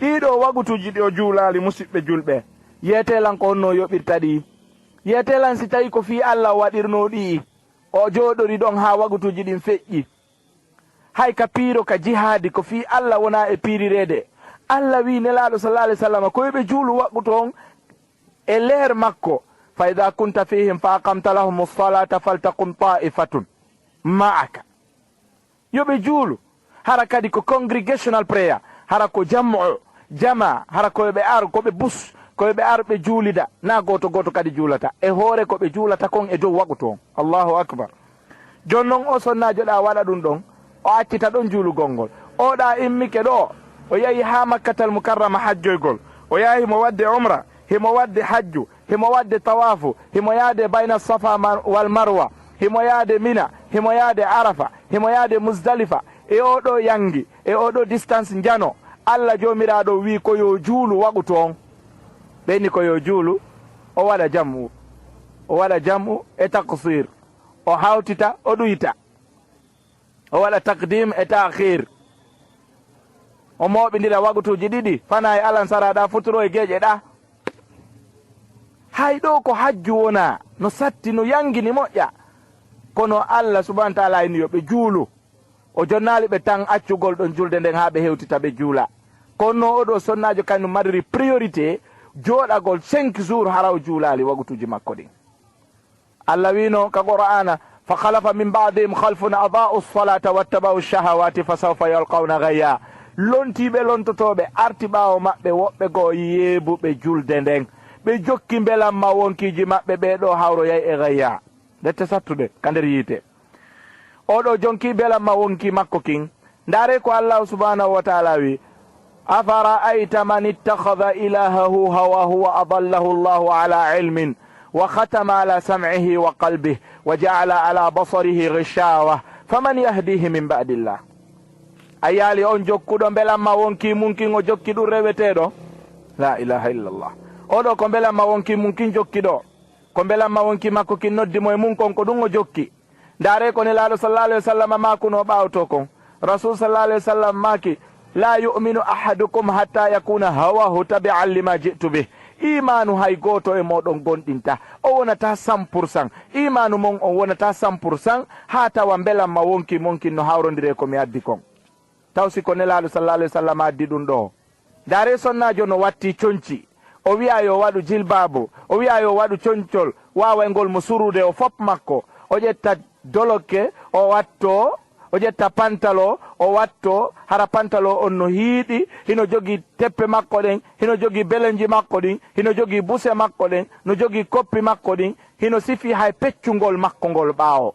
Ɗii ɗoo waqutuuji ɗi o juulaali, musiɓɓe julɓe, yeetee lan ko honno o yoɓirta ɗi. Yeetee lan si tawii ko fii Allah o waɗirnoo ɗi. O jooɗori ɗon haa waqutuuji ɗin feƴƴi. Hay ka piiro ka jihaadi, ko fii Allah wonaa e piirireede. Allah wi'i Nelaaɗo sallallahu alayhi wa sallam, ko yo ɓe juulu waqutu on e leer makko, "Fa idha kunta fihim fa aqamta lahumu salata faltaqum ta'ifatun ma'aka." Yo ɓe juulu. Hara kadi ko congregational prayer, hara ko jam'u, jama, hara ko yo ɓe ar, ko ɓe bus, ko yo ɓe ar ɓe juulida, naa gooto gooto kadi juulata. E hoore ko ɓe juulata kon e dow waqutu on. Allahu akbar. Jooni non, oo sonnaajo ɗaa waɗa ɗun ɗon, o accita ɗon juulugol ngol. Oo ɗaa immike ɗoo, o yahi haa Makkatal Mukarrama hajjoygol. O yahi himo waɗde umra, himo waɗde hajju, himo waɗde tawaafu, himo yaade bayna Safa ma-, wal Marwa, himo yaade Mina, himo yaade Arafa, himo yaade Muzdalifa. E oo ɗoo yanngi, e oo ɗoo distance njano, Allah Joomiraaɗo wi'i ko yo juulu waqutu on. Ɓe inni ko yo juulu, o waɗa jam'u. O waɗa jam'u e taqsir. O hawtita, o ɗuyta. O waɗa taqdim e ta'khir. O mooɓindira waqutuuji ɗiɗi, fanaa e alansara ɗaa, futuro e geeƴe ɗaa. Hay ɗoo ko hajju wonaa, no satti, no yangini moƴƴa. Kono Allah subhanahu wa ta'ala inni yo ɓe juulu. O jonnaali ɓe tan accugol ɗon julde nden haa ɓe hewtita ɓe juula. Kono oɗo sonnaajo kañum mariri priorité jooɗagol cinq jours hara o juulaali wagutuuji makko ɗin. Allah wiino ka Qur'aana, "Fa khalafa min ba'dihim khalfun adaa'u salata wattaba'u shahawati fa sawfa yalqawna ghayya." Lontiiɓe lontotooɓe arti ɓaawo maɓɓe woɓɓe goo yeebuɓe julde nden. Ɓe jokki mbelamma wonkiiji maɓɓe ɓee ɗoo hawroyay e ghayya. Dette sattude ka nder yiite. Oɗo jonki belamma wonki makko kin. Ndaare ko Allahu subhanahu wa ta'ala wi, "Afara'ayta man ittakhadha ilahahu hawahu wa adallahu Allahu ala ilmin wa khatama ala sam'ihi wa qalbihi wa ja'ala ala basarihi ghishawa faman yahdihi min ba'dillah." A yaali on jokkuɗo belamma wonki mun kin o jokki ɗum reweteeɗo? La ilaha illallah. Oɗo ko belamma wonki mun kin jokki ɗo. Ko belamma wonki makko kin noddi mo e mun kon ko ɗum o jokki. Ndaare ko Nelaaɗo sallallahu alaihi wasallam maakuno ɓaawoto kon. Rasul sallallahu alaihi wasallam maaki, "La yu'minu ahadukum hatta yakuna hawahu tabi'an lima ji'tu bih." Imaanu hay gooto e mooɗon gonɗinta. O wonata cent pour cent. Imaanu mon on wonata cent pour cent haa tawa belamma wonki mon kin no hawrondire ko mi addi kon. Taw si ko Nelaaɗo sallallahu alaihi wasallam addi ɗum ɗo. Ndaare sonnaajo no watti conci. O wi'a yo waɗu jilbaabu. O wi'a yo waɗu concol. Waaway ngol mo surude o fop makko. O ƴetta dolokke, o watto. O ƴetta pantalo, o watto. Hara pantalo on no hiiɗi. Hino jogii teppe makko ɗen. Hino jogii belenji makko ɗin. Hino jogii buse makko ɗen. No jogii koppi makko ɗin. Hino sifi hay peccungol makko ngol ɓaawo.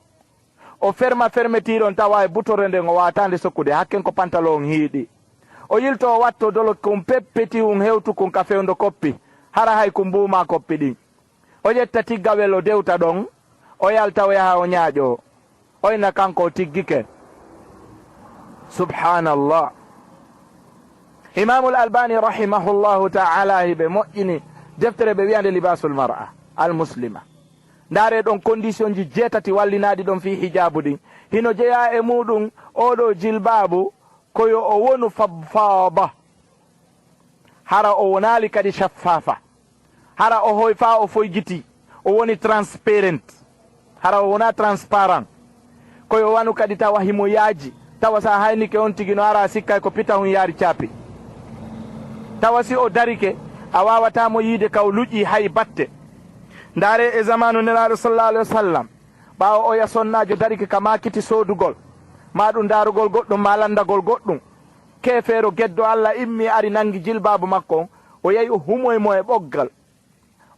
O ferma fermetiiɗon tawa e butore nden o waataande sokkude, hakken ko pantalon hiiɗi. O yilto o watto dolo kun peppeti un hewtu kun ka fewndo koppi, hara hay kun mbuuma koppi ɗin. O ƴetta tiggawel o dewta ɗon, o yalta o yaha o ñaaƴo. Oyna kanko o tiggike. Subhanallah. Imamul Albani rahimahullahu ta'ala hiɓe moƴƴini deftere ɓe wiyande Libasul Mar'a al Muslima. Ndaare ɗon condition ji jeetati wallinaaɗi ɗon fii hijaabu ɗin. Hino jeyaa e muuɗum oɗo jilbaabu ko yo o wonu fab-, faaba. Hara o wonaali kadi shaffaafa. Hara o hoy faa o foyjiti. O woni transparent. Hara o wonaa transparent. Ko yo wanu kadi tawa himo yaaji. Tawa sa haynike on tigi no ara sikkay ko pitahun yaari caapi. Tawa si o darike, a waawataa mo yiide ka o luƴii hay batte. Ndaare e zamaanu Nelaaɗo sallallahu alaihi wasallam, ɓaawo oya sonnaajo darike ka maakiti soodugol, maa ɗum ndaarugol goɗɗum, maa lanndagol goɗɗum, keefeero geddo Allah immi ari nanngi jilbaabu makko on, o yahi o humoy mo e ɓoggal.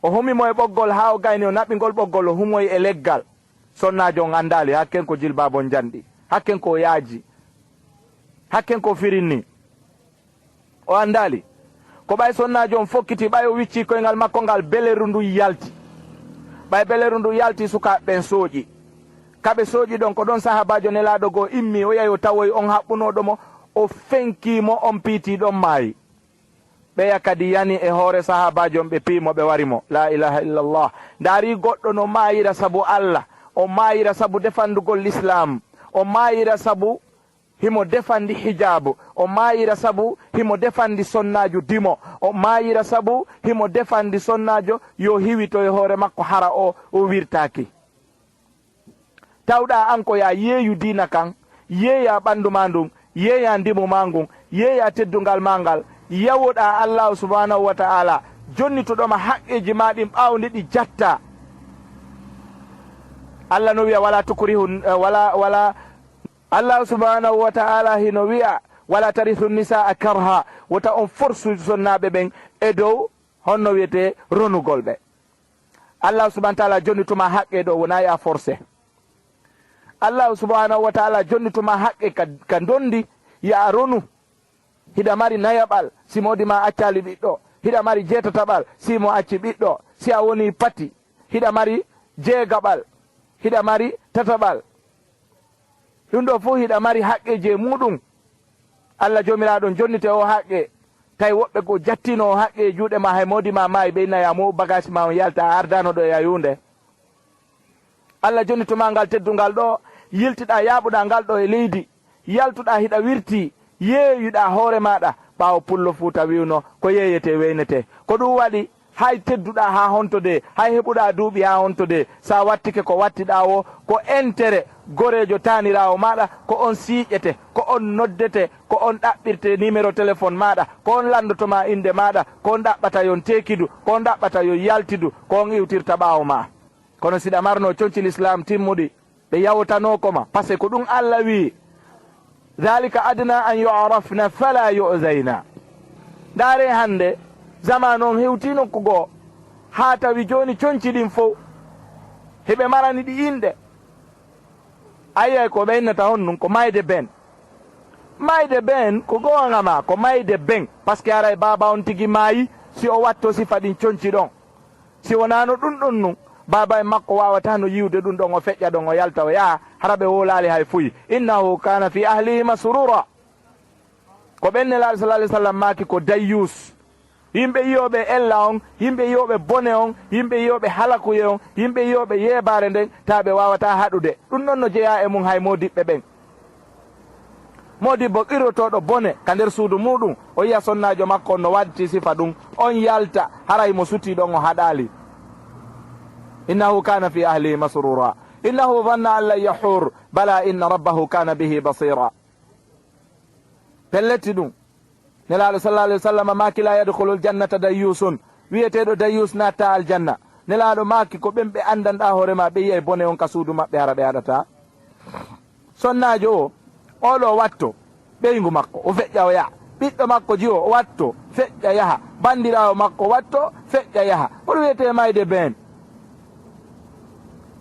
O humi mo e ɓoggol haa o gayni, o naɓi ngol ɓoggol, o humoy e leggal. Sonnaajo on anndaali, hakken ko jilbaabu on njanɗi, hakken ko o yaaji, hakken ko o firinni. O anndaali. Ko ɓay sonnaajo on fokkiti, ɓay o wicci koyngal makko ngal, beleru ndun yalti. Ɓay beleru ndun yalti, sukaaɓe ɓen sooƴi. Ka ɓe sooƴi ɗon, ko ɗon sahaabaajo Nelaaɗo goo immi, o yahi o tawoyi on haɓɓunooɗo mo, o fenki mo, on piiti ɗon maayi. Ɓeya kadi yani e hoore sahaabaajo on, ɓe piyi mo, ɓe wari mo. La ilaha illallah. Ndaari goɗɗo no maayira sabu Allah, o maayira sabu defandugol Lislaam, o maayira sabu himo defandi hijaabu, o maayira sabu himo defandi sonnaajo dimo, o maayira sabu himo defandi sonnaajo yo hiwito e hoore makko hara o, o wirtaaki. Tawɗaa an ko yaa yeeyu diina kan, yeeyaa ɓanndu maa ndun, yeeyaa ndimu maa ngun, yeeyaa teddungal maa ngal, yawoɗaa Allaahu subhaanahu wa ta'aalaa, jonnituɗo ma haqqeeji maa ɗin ɓaawo nde ɗi jattaa. Allah no wi'a, "Wala tukrihu, eh, wala, wala," Allaahu subhaanahu wa ta'aalaa hino wi'a, "Wala tarithu nisaa karha," wota on forsu sonnaaɓe ɓen e dow honno wi'etee ronugol ɓe. Allah subhanahu wa ta'ala jonni tuma haqqe ɗo, wona ya forcé. Allah subhanahu wa ta'ala jonni tuma haqqe ka, ka ndondi, ya ronu. Hiɗa mari nayaɓal, si moodi ma accali ɓiɗɗo. Hiɗa mari jeetataɓal, si mo acci ɓiɗɗo. Si a woni pati, hiɗa mari jeegaɓal, hiɗa mari tataɓal. Ɗum ɗo fof hiɗa mari haqqeeji e muɗum. Allah Joomiraaɗo jonnite o haqqe. Tawi woɓɓe ko jattino o haqqe e juuɗe ma, hay moodi ma maayi, ɓe inna ya mo bagage ma on yalta, a ardaano ɗo e yayuunde. Allah jonnito ma ngal teddungal ɗo, yiltiɗa yaaɓuɗa ngal ɗo e leydi, yaltuɗa hiɗa wirti, yeeyuɗa hoore maɗa, ɓaawo Pullo Fuuta wi'uno, ko yeeyete weynete. Ko ɗum waɗi, Hay tedduɗaa haa honto de, hay heɓuɗaa duuɓi haa honto de, so a wattike ko wattiɗaa woo, ko entere goreejo taaniraawo maaɗa, ko on siiƴete, ko on noddete, ko on ɗaɓɓirte nimero telefon maaɗa, ko on lanndoto ma innde maaɗa, ko on ɗaɓɓata yon teekidu, ko on ɗaɓɓata yon yaltidu, ko on iwtirta ɓaawo ma. Kono siɗa marno conci lislaam timmuɗi, ɓe yawtanoko ma, parce que ko ɗum Allah wi, "Dhalika adna an yu'rafna fala yu'zayna." Ndaare hannde, zamaanu on hewti nokku goo, haa tawi jooni conci ɗin fow, hiɓe marani ɗi inɗe. Ayay ko ɓe innata on ɗum ko mayde ben. Mayde ben ko goonga ma, ko mayde ben, parce que haray baaba on tigi maayi, si o watto sifa ɗin conci ɗon. Si wonaano ɗum ɗon nun, baaba en makko waawataa no yi'ude ɗum ɗon, o feƴƴa ɗon, o yalta, o yaha, hara ɓe wowlaali hay fuy. "Innahu kana fi ahlihi masrura." Ko ɓen Nelaaɗo sallallahu alaihi wasallam maaki ko dayyus. Yimɓe yi'ooɓe ella on, yimɓe yi'ooɓe bone on, yimɓe yi'ooɓe halakuye on, yimɓe yi'ooɓe yeebaare nden, taa ɓe waawataa haɗude. Ɗum ɗon no jeyaa e mum hay moodiɓɓe ɓen. Moodibbo qirrotooɗo bone ka nder suudu muuɗum, o yi'a sonnaajo makko on no waɗti sifa ɗum, on yalta, haray mo sutii ɗon o haɗaali. "Innahu kana fi ahlihi masrura. Innahu dhanna an lan yahur. Bala inna rabbahu kana bihi basira." Pellet ɗum. Nelaaɗo sallallahu alaihi wasallam maaki, "La yadkhulul jannata dayyusun." Wi'eteeɗo dayyus naattaa aljanna. Nelaaɗo maaki, ko ɓen ɓe anndanɗaa hoore ma, ɓe yi'ay bone on ka suudu maɓɓe, hara ɓe haɗataa. Sonnaajo o, oɗo watto ɓeyngu makko, o feƴƴa o yaha. Ɓiɗɗo makko jiwo, o watto, feƴƴa yaha. Banndiraawo makko watto, feƴƴa yaha. Ko ɗum wiyetee mayde been.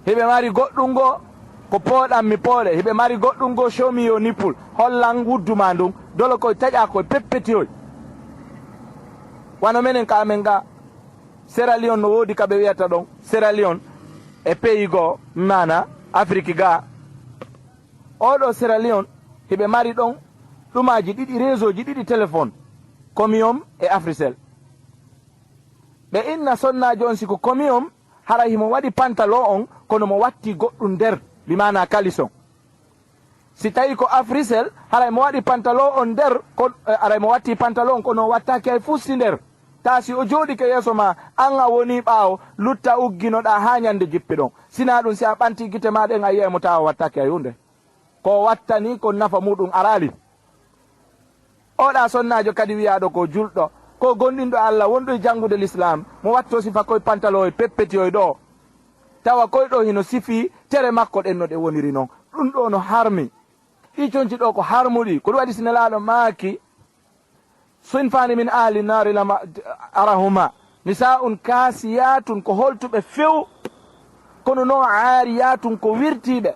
Hiɓe mari goɗɗum goo ko pooɗan mi pooɗe. Hiɓe mari goɗɗum goo show me your nipple. Hollan wuddu ma ndun. Dolo koy taƴa koy peppetiyoy. Wano menen ka amen ga Sierra Leone no woodi ka ɓe wi'ata ɗon Sierra Leone e pays goo maana Afrique ga. Oɗo Sierra Leone hiɓe mari ɗon ɗumaji ɗiɗi, réseau ji ɗiɗi téléphone, Comium e Africell. Ɓe inna sonnaajo on si ko Comium, haray himo waɗi pantalon on, kono mo watti goɗɗum nder, bi maana kalison. Si tawi ko Africell, haray mo waɗi pantalon on nder, ko, eh, haray mo watti pantalon on, kono o wattaaki hay fusti nder. Ta si o jooɗike yeeso ma, an a woni ɓaawo, lutta ugginoɗaa haa ñande jippi ɗon. Sinaa ɗum, si a ɓanti gite ma ɗen, a yi'ay mo tawa o wattaaki hay huunde. Ko o wattani, ko nafa muuɗum araali. Oɗa sonnaajo kadi wiyaaɗo ko julɗo, ko gomɗinɗo Allah, wonɗo e janngude Lislaam, mo watto sifa koye pantalon e peppetiyoy ɗoo. Tawa koye ɗoo hino sifii tere makko ɗen no ɗe woniri non. Ɗum ɗoo no harmi. Ɗii conci ɗoo ko harmuɗi. Ko ɗum waɗi si Nelaaɗo maaki, "Sinfaani min ahli naari lam arahuma. Nisaa'un kaasiyaatun ko holtuɓe few. Kono non aariyaatun ko wirtiiɓe.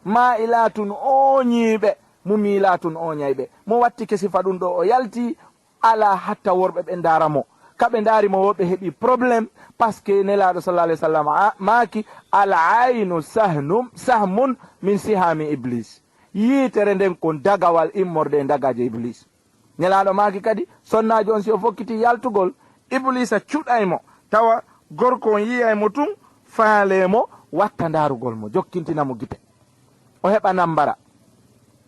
Maa'ilaatun ooñiiɓe. Mumiilaatun ooñayɓe." Mo wattike sifa ɗum ɗoo o yalti, alaa hatta worɓe ɓe ndaara mo. Ka ɓe ndaari mo wo ɓe heɓi problème, parce que Nelaaɗo sallallahu alaihi wasallam a-, maaki, "Al aynu sahnum-, sahmun min sihami Iblis." Yiitere nden ko dagawal immorde e dagaaje Iblis. Nelaaɗo maaki kadi, sonnaajo on si o fokkiti yaltugol, Ibliisa cuɗay mo, tawa gorko on yi'ay mo tun, faalee mo, watta ndaarugol mo, jokkintina mo gite. O heɓa nambara.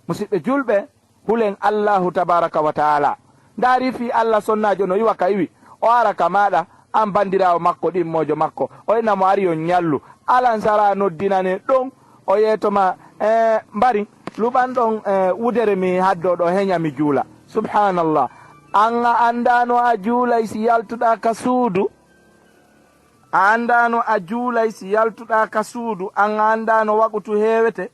Musiɓɓe julɓe, hulen Allahu tabaraka wa taala. Ndaari fii Allah, sonnaajo no iwa ka iwi, o ara ka maaɗa, an bandiraawo makko, ɗimmoojo makko, o ina mo ari on ñallu. Alansara noddinane ɗon, o yeeto ma, "Eh, mbari, luɓan ɗon, eh, wudere mi haddo ɗo heña mi juula." Subhanallah. An a anndaano a juulay si yaltuɗaa ka suudu? A anndaano a juulay si yaltuɗaa ka suudu? An a anndaano waqutu heewete?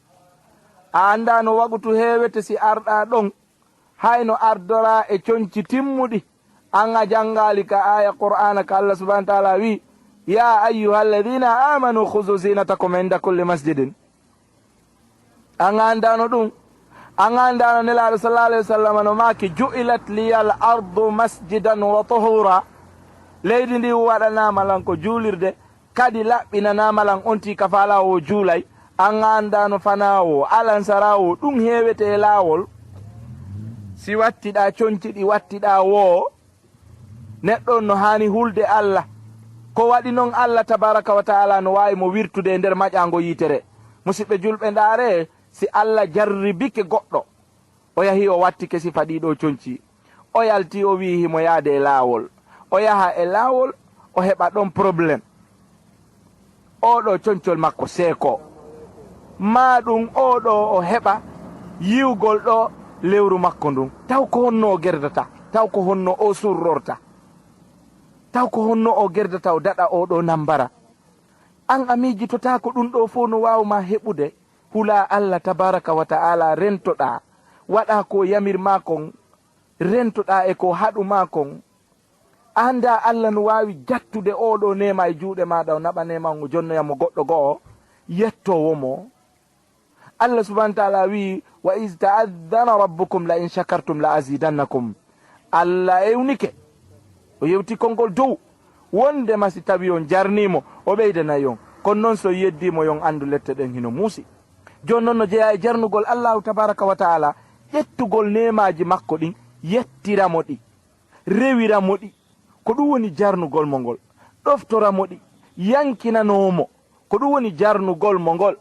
A anndaano waqutu heewete si arɗaa ɗon? Hayno ardoraa e conci timmuɗi, an a janngaali ka aaya Qur'aana ka Allah subhanahu wa ta'ala wi, "Ya ayyuhalladhina amanu khuzu zinatakum inda kulli masjidin." An a anndaano ɗum? An a anndaano Nelaaɗo sallallahu alaihi wasallam no maaki, "Ju'ilat liyal ardu masjidan wa tahura." Leydi ndi waɗanaama lan ko juulirde, kadi laɓɓinanaama lan on tii ka faalaawo juulay. An a anndaano fanaawo, alansaraawo, ɗum heewete e laawol. Si wattiɗaa conci ɗi wattiɗaa woo, neɗɗo on no haani hulde Allah. Ko waɗi non Allah tabaraka wa ta'ala no waawi mo wirtude e nder maƴaango yiitere. Musiɓɓe julɓe, ndaaree, si Allah jarribike goɗɗo, o yahi o wattike sifa ɗii ɗoo conci, o yalti o wi'i himo yaade e laawol, o yaha e laawol, o heɓa ɗon problème. Oo ɗoo concol makko seekoo. Maa ɗum oo ɗoo o heɓa yiwgol ɗoo lewru makko ndun. Taw ko honno o gerdata? Taw ko honno o surrorta? Taw ko honno o gerdata o daɗa oo ɗoo nambara? An a miijitotaako ɗum ɗoo fow no waawu maa heɓude? Hulaa Alla tabaaraka wa ta'aalaa, rentoɗaa, waɗaa ko yamir maa kon, rentoɗaa e ko haɗu maa kon. Anndaa Alla no waawi jattude oo ɗoo neema e juuɗe maaɗa, o naɓa neema on, o jonnoya mo goɗɗo go'o yettoowo mo. Alla subhaanahu wa ta'aalaa wi'i: "Wa iz ta'adhana rabbukum la in shakartum la azidannakum." Alla ewnike, o yewti konngol dow, wonndema si tawii on jarnii mo, o ɓeydanay on. Kono non, si on yeddii mo, yo on anndu lette ɗen hino muusi. Jooni non, no jeyaa e jarnugol Allaahu tabaaraka wa ta'aalaa, ƴettugol neemaaji makko ɗin, yettira mo ɗi, rewira mo ɗi. Ko ɗum woni jarnugol mo ngol. Ɗoftora mo ɗi, yankinanoo mo. Ko ɗum woni jarnugol mo ngol.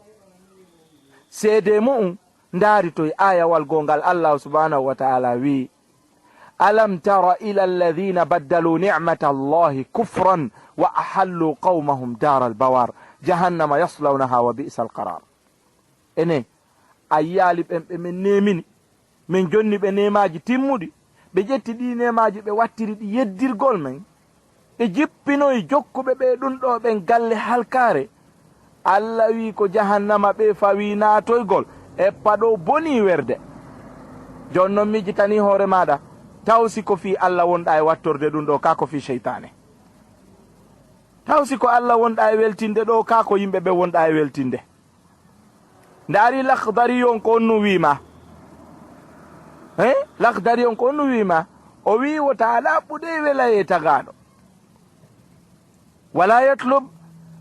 Seedee mu'un, ndaari toy aayawal goo ngal Allaahu subhaanahu wa ta'aalaa wi'i: "Alam tara ila alladhina baddalu ni'matallahi kufran wa ahallu qawmahum daral bawar, jahannama yaslawnaha wa bi'sal qarar." Enen, a yiyaali ɓen ɓe men neemini, men jonni ɓe neemaaji timmuɗi, ɓe ƴetti ɗii neemaaji, ɓe wattiri ɗi yeddirgol men, ɓe jippinoyi jokkuɓe ɓe ɗum ɗoo ɓen galle halkaare? Alla wi'i ko jahannama ɓe fawii naatoygol, eppa ɗoo bonii werde. Jooni non miijitanii hoore maaɗa, taw si ko fii Alla wonɗaa e wattorde ɗum ɗoo, kaa ko fii seytaane? Taw si ko Alla wonɗaa e weltinde ɗoo, kaa ko yimɓe ɓe wonɗaa e weltinde? Ndaari Lakhdari on ko honno wi'i maa. He? Lakhdari on ko honno wi'i maa? O wi'i wota ɗaɓɓude e welayee tagaaɗo. Wala yatlub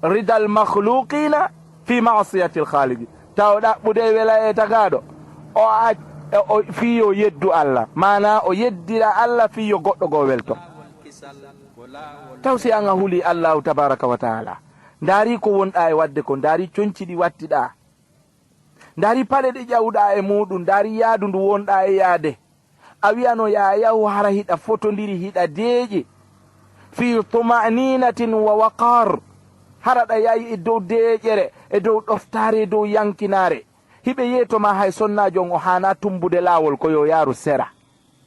ridal makhluqina fi ma'siyatil khaliqi. Taw ɗaɓɓude e welayee tagaaɗo. O ac-, o, fii yo yeddu Alla. Maanaa o yeddira Alla fii yo goɗɗo goo welto. Taw si an a hulii Allaahu tabaaraka wa ta'aalaa. Ndaari ko wonɗaa e waɗde ko, ndaari conci ɗi wattiɗaa. Ndaari paɗe ɗe ƴawɗaa e muuɗum, ndaari yaadu ndu wonɗaa e yaade. A wi'ano yo a yahu hara hiɗa fotondiri, hiɗa deeƴi. Fii tuma'ninatin wa waqar. Hara ɗa yahi e dow deeƴere, e dow ɗoftaare, e dow yankinaare. Hiɓe yeeto maa hay sonnaajo on o haanaa tumbude laawol ko yo yaaru sera.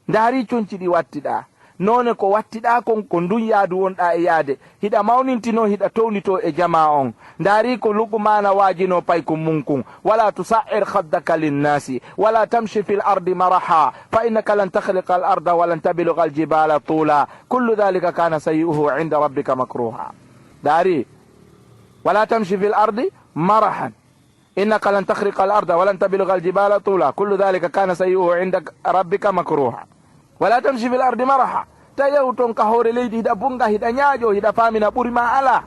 Ndaari conci ɗi wattiɗaa. Noone ko wattiɗaa kon, ko ndun yaadu wonɗaa e yaade. Hiɗa mawnintinoo, hiɗa townitoo e jamaa on. Ndaari ko Luqmaana waajinoo paykun mun kun. Wala tusa'ir khaddaka linnasi, wala tamshi fil ardi maraha, fa innaka lan takhriqa al arda wa lan tabluga al jibala tula. Kullu dhalika kana sayyi'uhu inda rabbika makruha. Ndaari, wala tamshi fil ardi marahan. Innaka lan takhriqa al arda wa lan tabluga al jibala tula. Kullu dhalika kana sayyi'uhu inda rabbika makruha. Wala tamshi fil ardi maraha. Ta yahu ton ka hoore leydi hiɗa bunga, hiɗa ñaaƴo, hiɗa faamina ɓuri ma alaa.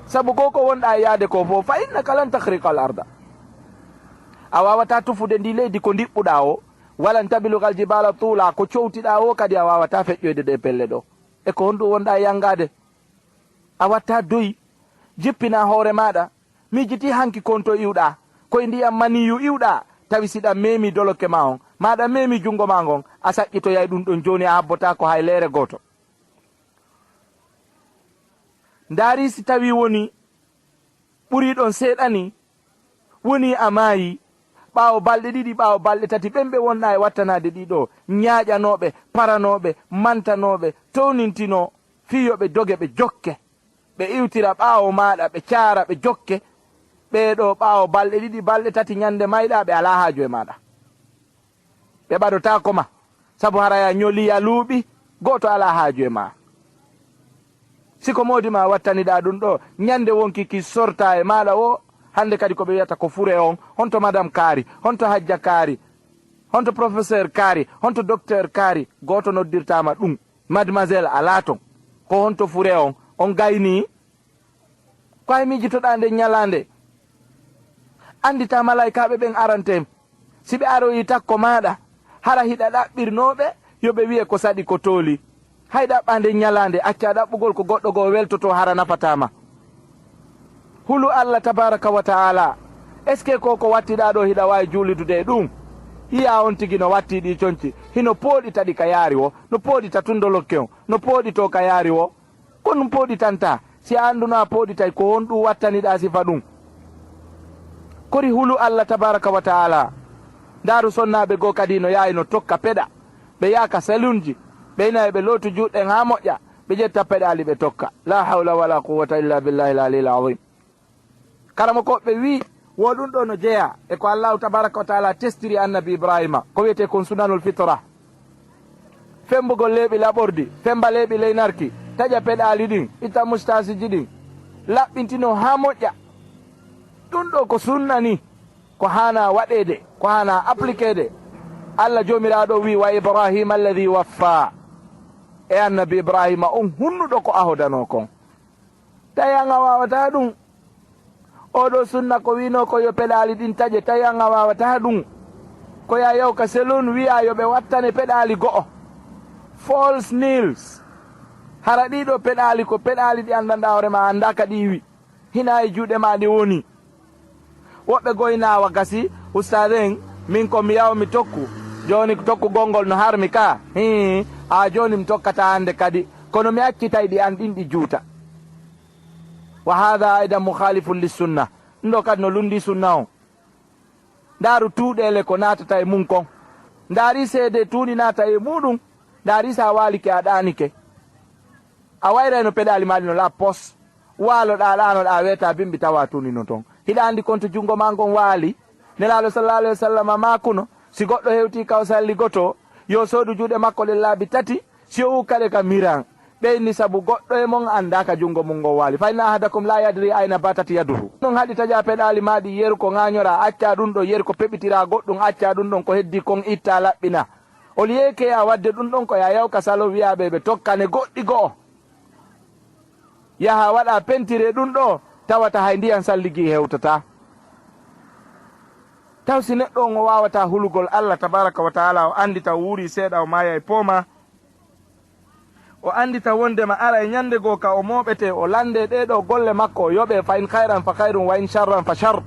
Sabu ko ko wonɗaa e yaade ko fow, fa innaka lan takhriqa al arda. A waawataa tufude ndi leydi ko ndiɓɓuɗaa o. Wa lan tabluga al jibala tula, ko cowtiɗaa o kadi a waawataa feƴƴoyde ɗe pelle ɗo. E ko honɗum wonɗaa e yangaade? A watta doyi, jippina hoore maaɗa. Miijiti hanki konto iwɗaa, koye ndiyam maniyu iwɗaa, tawi si ɗam meemi doloke maa on, maa ɗam meemi junngo maa ngon, a saƴƴitoyay ɗum ɗon jooni, a habbotaako hay leere gooto. Ndaari si tawii woni ɓurii ɗon seeɗa nii, wonii a maayii, ɓaawo balɗe ɗiɗi, ɓaawo balɗe tati, ɓen ɓe wonɗaa e wattanaade ɗii ɗoo, ñaaƴanooɓe, paranooɓe, mantanooɓe, townintinoo, fii yo ɓe doge, ɓe jokke, ɓe iwtira ɓaawo maaɗa, ɓe caara, ɓe jokke, ɓee ɗoo ɓaawo balɗe ɗiɗi, balɗe tati, ñande mayɗaa, ɓe alaa haaju e maaɗa. Ɓe ɓadotaako ma, sabu haray a ñolii, a luuɓi, gooto alaa haaju e maa. Si ko moodi maa wattaniɗaa ɗum ɗoo, ñande wonkii ki sortaa e maaɗa woo, hannde kadi ko ɓe wiyata ko fure on, honto madame kaari, honto hajja kaari, honto professeur kaari, honto docteur kaari, gooto noddirtaa ma ɗum. Mademoiselle alaa ton. Ko honto fure on, on gaynii? Ko hay miijitoɗaa nden ñalaande? Annditaa malaykaaɓe ɓen arante, si ɓe aroyii takko maaɗa, hara hiɗa ɗaɓɓirnoo ɓe, yo ɓe wi'e ko saɗi ko tooli. Hay ɗaɓɓaa nden ñalaande, accaa ɗaɓɓugol ko goɗɗo goo weltotoo hara nafataa ma. Hulu Alla tabaaraka wa ta'aalaa. Est-ce que ko ko wattiɗaa ɗoo hiɗa waawi juuludude e ɗum? Yiyaa on tigi no wattii ɗii conci, hino pooɗita ɗi ka yaari woo, no pooɗita tun dolokke on, no pooɗitoo ka yaari woo. Ko ɗum pooɗitanta. Si a annduno a pooɗitay, ko honɗum wattaniɗaa sifa ɗum? Kori hulu Allah tabaraka wa ta'ala. Ndaaru sonnaaɓe goo kadi no yahay no tokka peɗa. Ɓe yaha ka selunji, ɓe ina e ɓe lootu juuɗe haa moƴƴa, ɓe ƴetta peɗaali ɓe tokka. La hawla wala quwwata illa billahi al-aliyyil azim. Karamokooɓe wi'i, wo ɗum ɗo no jeyaa e ko Allahu tabaraka wa ta'ala testiri annabi Ibrahima, ko wiyetee kon sunanul fitra. Femmbugol leeɓi laɓordi, femmba leeɓi ley narki, taƴa peɗaali ɗin, itta mustaasiji ɗin, laɓɓintinoo haa moƴƴa. Ɗum ɗo ko sunna ni, ko haanaa waɗeede, ko haanaa applikeede. Allah Joomiraaɗo wi'i, "Wa Ibrahima alladhi waffa." E annabi Ibrahima on hunnuɗo ko ahodanoo kon. Tawi an a waawataa ɗum. Oo ɗoo sunna ko wiinoo ko yo peɗaali ɗin taƴe, tawi an a waawataa ɗum. Ko yaa yaw ka selun wi'aa yo ɓe wattane peɗaali go'o. False nails. Hara ɗii ɗoo peɗaali ko peɗaali ɗi anndanɗaa hoore maa, a anndaa ka ɗi iwi. Hinaa e juuɗe maa ɗi woni. Woɓɓe goo ina wa gasi, ustaad en, min ko mi yaw mi tokku. Jooni tokkugol ngol no harmi ka. Hii, haa jooni mi tokkataa hannde kadi. Kono mi accitay ɗi an ɗin ɗi juuta. Wa haadha aydan mukhalifun lissunna. Ɗum ɗo kadi no lunndii sunna on. Ndaaru tuuɗeele ko naatata e mum kon. Ndaari seede tuundi naata e muuɗum. Ndaari si a waalike a ɗaanike. A wayray no peɗaali maa ɗi no la pos. Waaloɗaa, ɗaanoɗaa, weetaa bimbi tawa tuundi no ton. Hiɗa anndi konto junngo maa ngon waali? Nelaaɗo sallallahu alayhi wa sallam maakuno, si goɗɗo hewtii kaw salli goto, yo soodu juuɗe makko ɗen laabi tati, si o ukkale ka miran. Ɓe inni sabu goɗɗo e mon anndaa ka junngo mum ngon waali. "Fa inna ahadakum la yadri ayna batat yaduhu." Non haɗi taƴaa peɗaali maa ɗi yeru ko ŋaañoraa, accaa ɗum ɗon yeru ko peɓitiraa goɗɗum, accaa ɗum ɗon ko heddii kon ittaa laɓɓina. Oli yeekeyaa waɗde ɗum ɗon ko yaa yaw ka salo wi'aa ɓe ɓe tokkane goɗɗi go'o. Yaha waɗa pentire ɗum ɗo, tawata hay ndiyan salligii hewtataa. Taw si neɗɗo on o waawataa hulugol Allah tabaraka wa taala, o anndita o wuurii seeɗa, o maaya e pooma, o anndita wondema ara e ñannde goo ka o mooɓetee, o lanndee ɗee ɗoo golle makko, o yoɓee, fa in khayran fa khayrun, wa in sharran fa shar.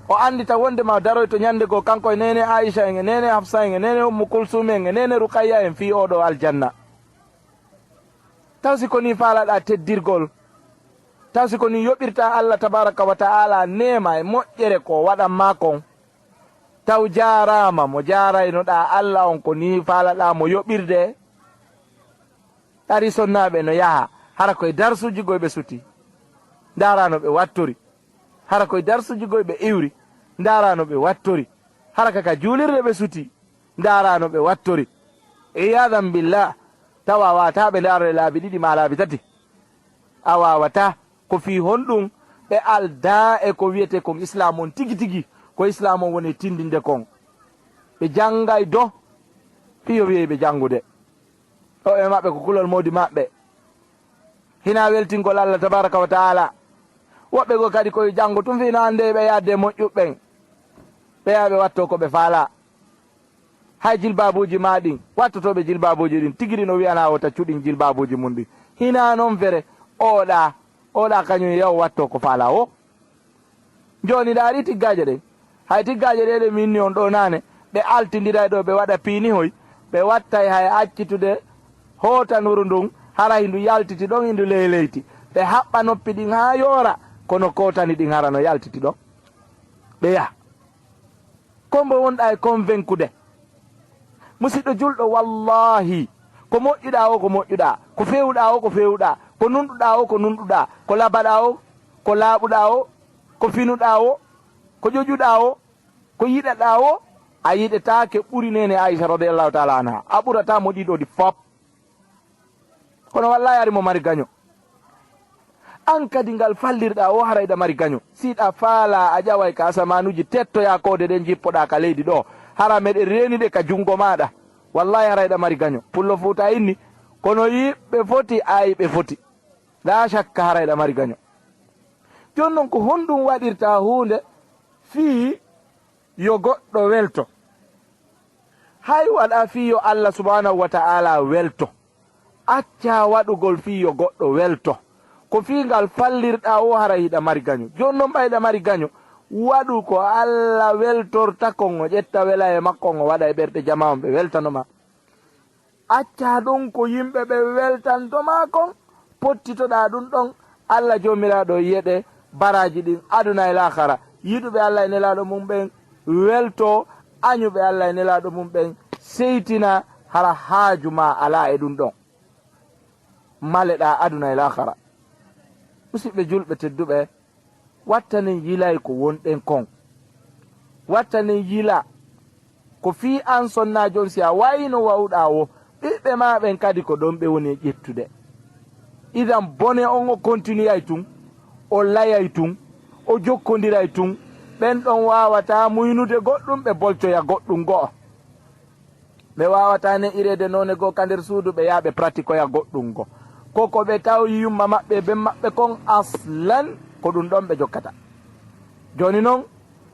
O anndita wondema o daroyto ñannde goo, kanko e neene Aisha en, e neene Hafsa en, e neene Ummu Kulsum en, e neene Ruqayya en, fii oo ɗoo aljanna. Taw si ko nii faalaɗaa teddirgol? Taw si ko nii yoɓirtaa Allah tabaraka wa ta'ala neema e moƴƴere ko waɗan maa kon? Taw jaaraama mo jaaraynoɗaa Allah on, ko nii faalaɗaa mo yoɓirde? Ɗari sonnaaɓe no yaha, hara koye darsuuji goy ɓe suti. Ndaaraa no ɓe wattori. Hara koye darsuuji goy ɓe iwri. Ndaaraa no ɓe wattori. Hara ka, ka juulirde ɓe suti. Ndaaraa no ɓe wattori. Iyadan billah, tawa a waawataa ɓe ndaarde laabi ɗiɗi maa laabi tati. A waawataa. Ko fii honɗum ɓe aldaa e ko wiyetee kon Islaam on tigi tigi? Ko Islaam on woni tindinde kon. Ɓe janngay do, fii yo wiyey ɓe janngude. O e maɓɓe ko kulol moodi maɓɓe. Hinaa weltingol Allah tabaraka wa taala. Woɓɓe goo kadi ko yo janngo tun fii no anndee ɓe yaadde e moƴƴuɓe ɓen. Ɓe yaha ɓe wattoo ko ɓe faalaa. Hay jilbaabuuji maa ɗin, wattotooɓe jilbaabuuji ɗin, tigi ɗin o wi'anaa wota cuɗin jilbaabuuji mun ɗin. Hinaa non fere, ooɗaa, ooɗaa kañum yaw wattoo ko faalaa woo. Jooni ndaarii tiggaaje ɗen. Hay tiggaaje ɗee ɗe mi inni on ɗoo naane, ɓe altindira e ɗoo, ɓe waɗa piinihoy, ɓe wattay hay accitude hootanuru ndun, hara hindu yaltiti ɗon, hindu leyleyti. Ɓe haɓɓa noppi ɗin haa yoora, kono kootani ɗin hara no yaltiti ɗon. Ɓe yaha. Ko mbo wonɗaa e convaincude. Musiɗɗo julɗo, wallaahi, ko moƴƴuɗaa o, ko moƴƴuɗaa, ko feewuɗaa o, ko feewuɗaa, ko nunɗuɗaa o, ko nunɗuɗaa, ko labaɗaa o, ko laaɓuɗaa o, ko finuɗaa o, ko ƴoƴuɗaa o, ko yiɗaɗaa o, a yiɗetaake ɓuri neene Aisha radiyallahu taala anha. A ɓurataa mo ɗiɗo ɗi fop. Kono wallaahi hari mo mari gaño. An kadi ngal fallirɗaa o hara hiɗa mari gaño. Si hiɗa faalaa a ƴaway ka asamaanuuji, tettoyaa koode ɗen njippoɗaa ka leydi ɗoo. Hara meɗen reeni ɗe ka junngo maaɗa. Wallaahi hara hiɗa mari gaño. Pullo Fuuta inni, kono yiɓɓe foti, ayɓe foti. Laa shakka hara hiɗa mari gaño. Jooni non ko honɗum waɗirtaa huunde fii yo goɗɗo welto? Hay waɗaa fii yo Allah subhanahu wa ta'ala welto. Accaa waɗugol fii yo goɗɗo welto. Ko fii ngal fallirɗaa o hara hiɗa mari gaño. Jooni non ɓay hiɗa mari gaño, waɗu ko Allah weltorta kon, o ƴetta wela e makko on, o waɗa e ɓerɗe jamaa on ɓe weltano maa. Accaa ɗon ko yimɓe ɓen weltanto maa kon, pottitoɗaa ɗum ɗon, Allah Joomiraaɗo yeɗe baraaji ɗin aduna e laakara. Yiɗuɓe Allah e Nelaaɗo mum ɓen weltoo, añuɓe Allah e Nelaaɗo mum ɓen seytina, hara haaju maa alaa e ɗum ɗon. Maleɗaa aduna e laakara. Musiɓɓe julɓe tedduɓe, wattanen yilay ko wonɗen kon. Wattanen yila ko fii an sonnaajo on, si a wayi no wawɗaa wo, ɓiɓɓe maa ɓen kadi ko ɗon ɓe woni e ƴettude. Idan bone on o kontinuyay tun, o layay tun, o jokkondiray tun. Ɓen ɗon waawataa muynude goɗɗum, ɓe bolcoya goɗɗum go'o. Ɓe waawataa ne'ireede noone goo ka nder suudu, ɓe yaha ɓe pratikoya goɗɗum goo. Ko ko ɓe tawi yumma maɓɓe e ben maɓɓe kon, aslan ko ɗum ɗon ɓe jokkata. Jooni non,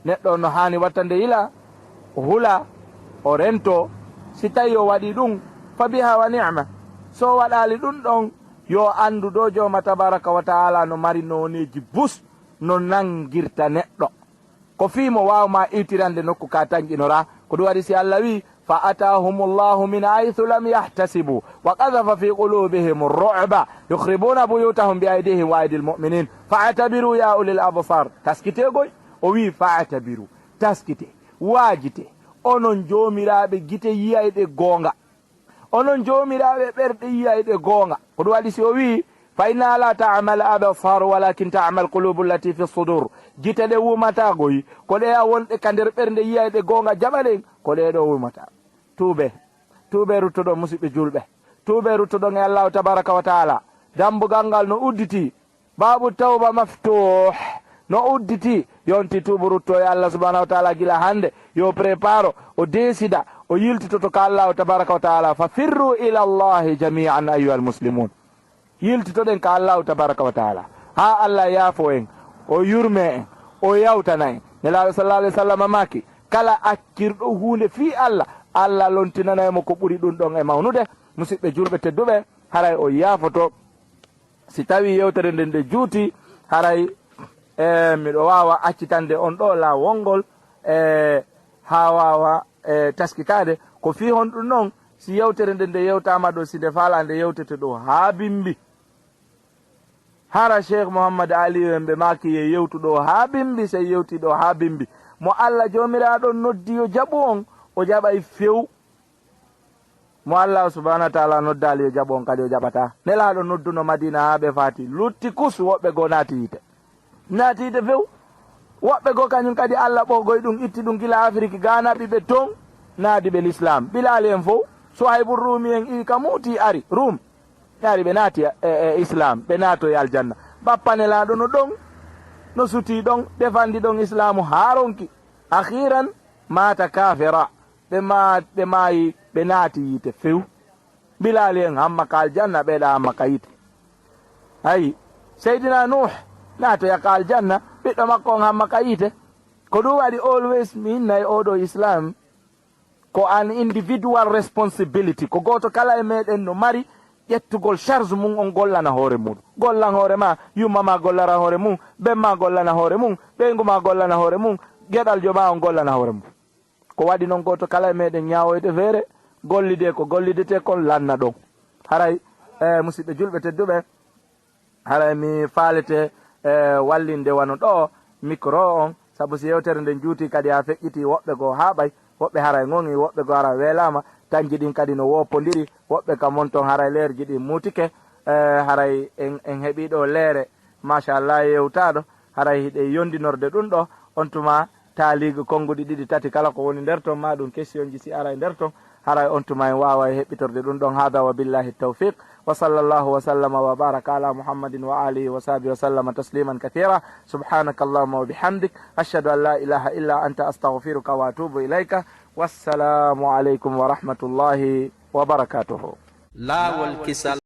neɗɗo on no haani wattande yila, o hula, o rento. Si tawi o waɗi ɗum, fa biha wa ni'ma. So o waɗaali ɗum ɗon, yo o anndu ɗo Jooma tabaraka wa taala no mari nooneeji bus no nangirta neɗɗo. Ko fii mo waaw maa iwtirande nokku ka tanƴinoraa. Ko ɗum waɗi si Allah wi'i, "Fa ataahumullahu min haythu lam yahtasibu, wa qadhafa fi qulubihim ru'ba, yukhribuna buyutahum bi aydihim wa aydil mu'minin, fa atabiru ya ulil absar." Taskitee goy, o wi'i, "Fa atabiru." Taskitee, waajitee, onon joomiraaɓe gite yiyayɗe goonga. Onon joomiraaɓe ɓerɗe yiyayɗe goonga. Ko ɗum waɗi si o wi'i, "Fa inna la ta'mal absar, walakin ta'mal qulubu allati fi sudur." Gite ɗe wumata goy, ko ɗe a wonɗe ka nder ɓernde yiyayɗe goonga jaɓa ɗen, ko ɗe ɗo wumata. Tuube, tuube ruttoɗon musiɓɓe julɓe. Tuube ruttoɗon e Allahu tabaraka wa taala. Dambugal ngal no udditi. Baabu tawba maftuh no udditi, yonti tuubu rutto e Allah subhanahu wa taala gila hannde, yo préparo, o desida, o yiltitoto ka Allahu tabaraka wa taala, fa firru ila Allahi jami'an ayyuhal muslimun. Yiltitoɗen ka Allahu tabaraka wa taala, haa Allah yaafo en, o yurme en, o yawtana en. Nelaaɗo sallallahu alaihi wasallam maaki, kala accirɗo huunde fii Allah, Allah lontinanay mo ko ɓuri ɗum ɗon e mawnude. Musiɓɓe julɓe tedduɓe, haray o yaafoto. Si tawii yewtere nden nde juuti, haray, e, miɗo waawa accitande on ɗo laawol ngol, e, haa waawa, e, taskitaade. Ko fii honɗum non, si yewtere nden nde yewtaama ɗo, si nde faalaa nde yewtete ɗo haa bimbi? Hara Cheikh Mouhammad Aliyu en ɓe maaki ye yewtu ɗo haa bimbi, sey yewti ɗo haa bimbi. Mo Allah Joomiraaɗo noddi yo jaɓu on, o jaɓay few. Mo Allah subhanahu wa taala noddaali yo jaɓu on kadi o jaɓataa. Nelaaɗo nodduno Madina haa ɓe faati. Lutti kus, woɓɓe goo naati yiite. Naati yiite few. Woɓɓe goo kañum kadi Allah ɓoogoy ɗum, itti ɗum gila Afiriki, Gaana, ɓiɓɓe ton, naadi ɓe Lislaam. Bilaali en fow, Suhaybu Ruumi en iwi ka muuti ari, Ruum. Ari ɓe naati e, e Islaam, ɓe naatoyi aljanna. Bappa Nelaaɗo no ɗon, no sutii ɗon, defandi ɗon Islaamu haa ronki. Akhiran, maata kaafira. Ɓe ma-, ɓe maayi, ɓe naati yiite few. Bilaali en hamma ka aljanna, ɓeeɗa hamma ka yiite. Ayi, Seydina Nuuh naatoya ka aljanna, ɓiɗɗo makko on hamma ka yiite. Ko ɗum waɗi always mi innay oɗo Islam ko an individual responsibility. Ko gooto kala e meɗen no mari ƴettugol charge mum on gollana hoore mum. Gollan hoore ma, yumma ma gollana hoore mum, ben ma gollana hoore mum, ɓeyngu ma gollana hoore mum, geɗaljo ma on gollana hoore mum. Ko waɗi non gooto kala e meɗen ñaawoyde feere, gollidee ko gollidetee kon lanna ɗon. Haray, e, musiɓɓe julɓe tedduɓe, haray mi faalete, e, wallinde wano ɗo micro on, sabu si yewtere nden juuti kadi haa feƴƴiti, woɓɓe goo haaɓay, woɓɓe haray ŋoŋi, woɓɓe goo haray weelaama, tanji ɗin kadi no woopondiri, woɓɓe ka mon ton haray leerji ɗin muutike, e, haray en, en heɓii ɗo leere, machallah, yewtaaɗo, haray hiɗen yondinorde ɗum ɗo, on tuma taaliigu konnguɗi ɗiɗi tati kala ko woni nder ton, ma ɗum questionji si aray nder ton, haray on tuma en waaway heɓɓitorde ɗum ɗon. Hada wa billahi tawfiq. Wa sallallahu wa sallama wa baraka ala Muhammadin wa alihi wa sahbihi wa sallama tasliman kathira. Subhanaka Allahumma wa bihamdik. Ashhadu an la ilaha illa anta astaghfiruka wa atubu ilayka. Wassalamu alaikum wa rahmatullahi wa barakatuhu. Laawol kisal.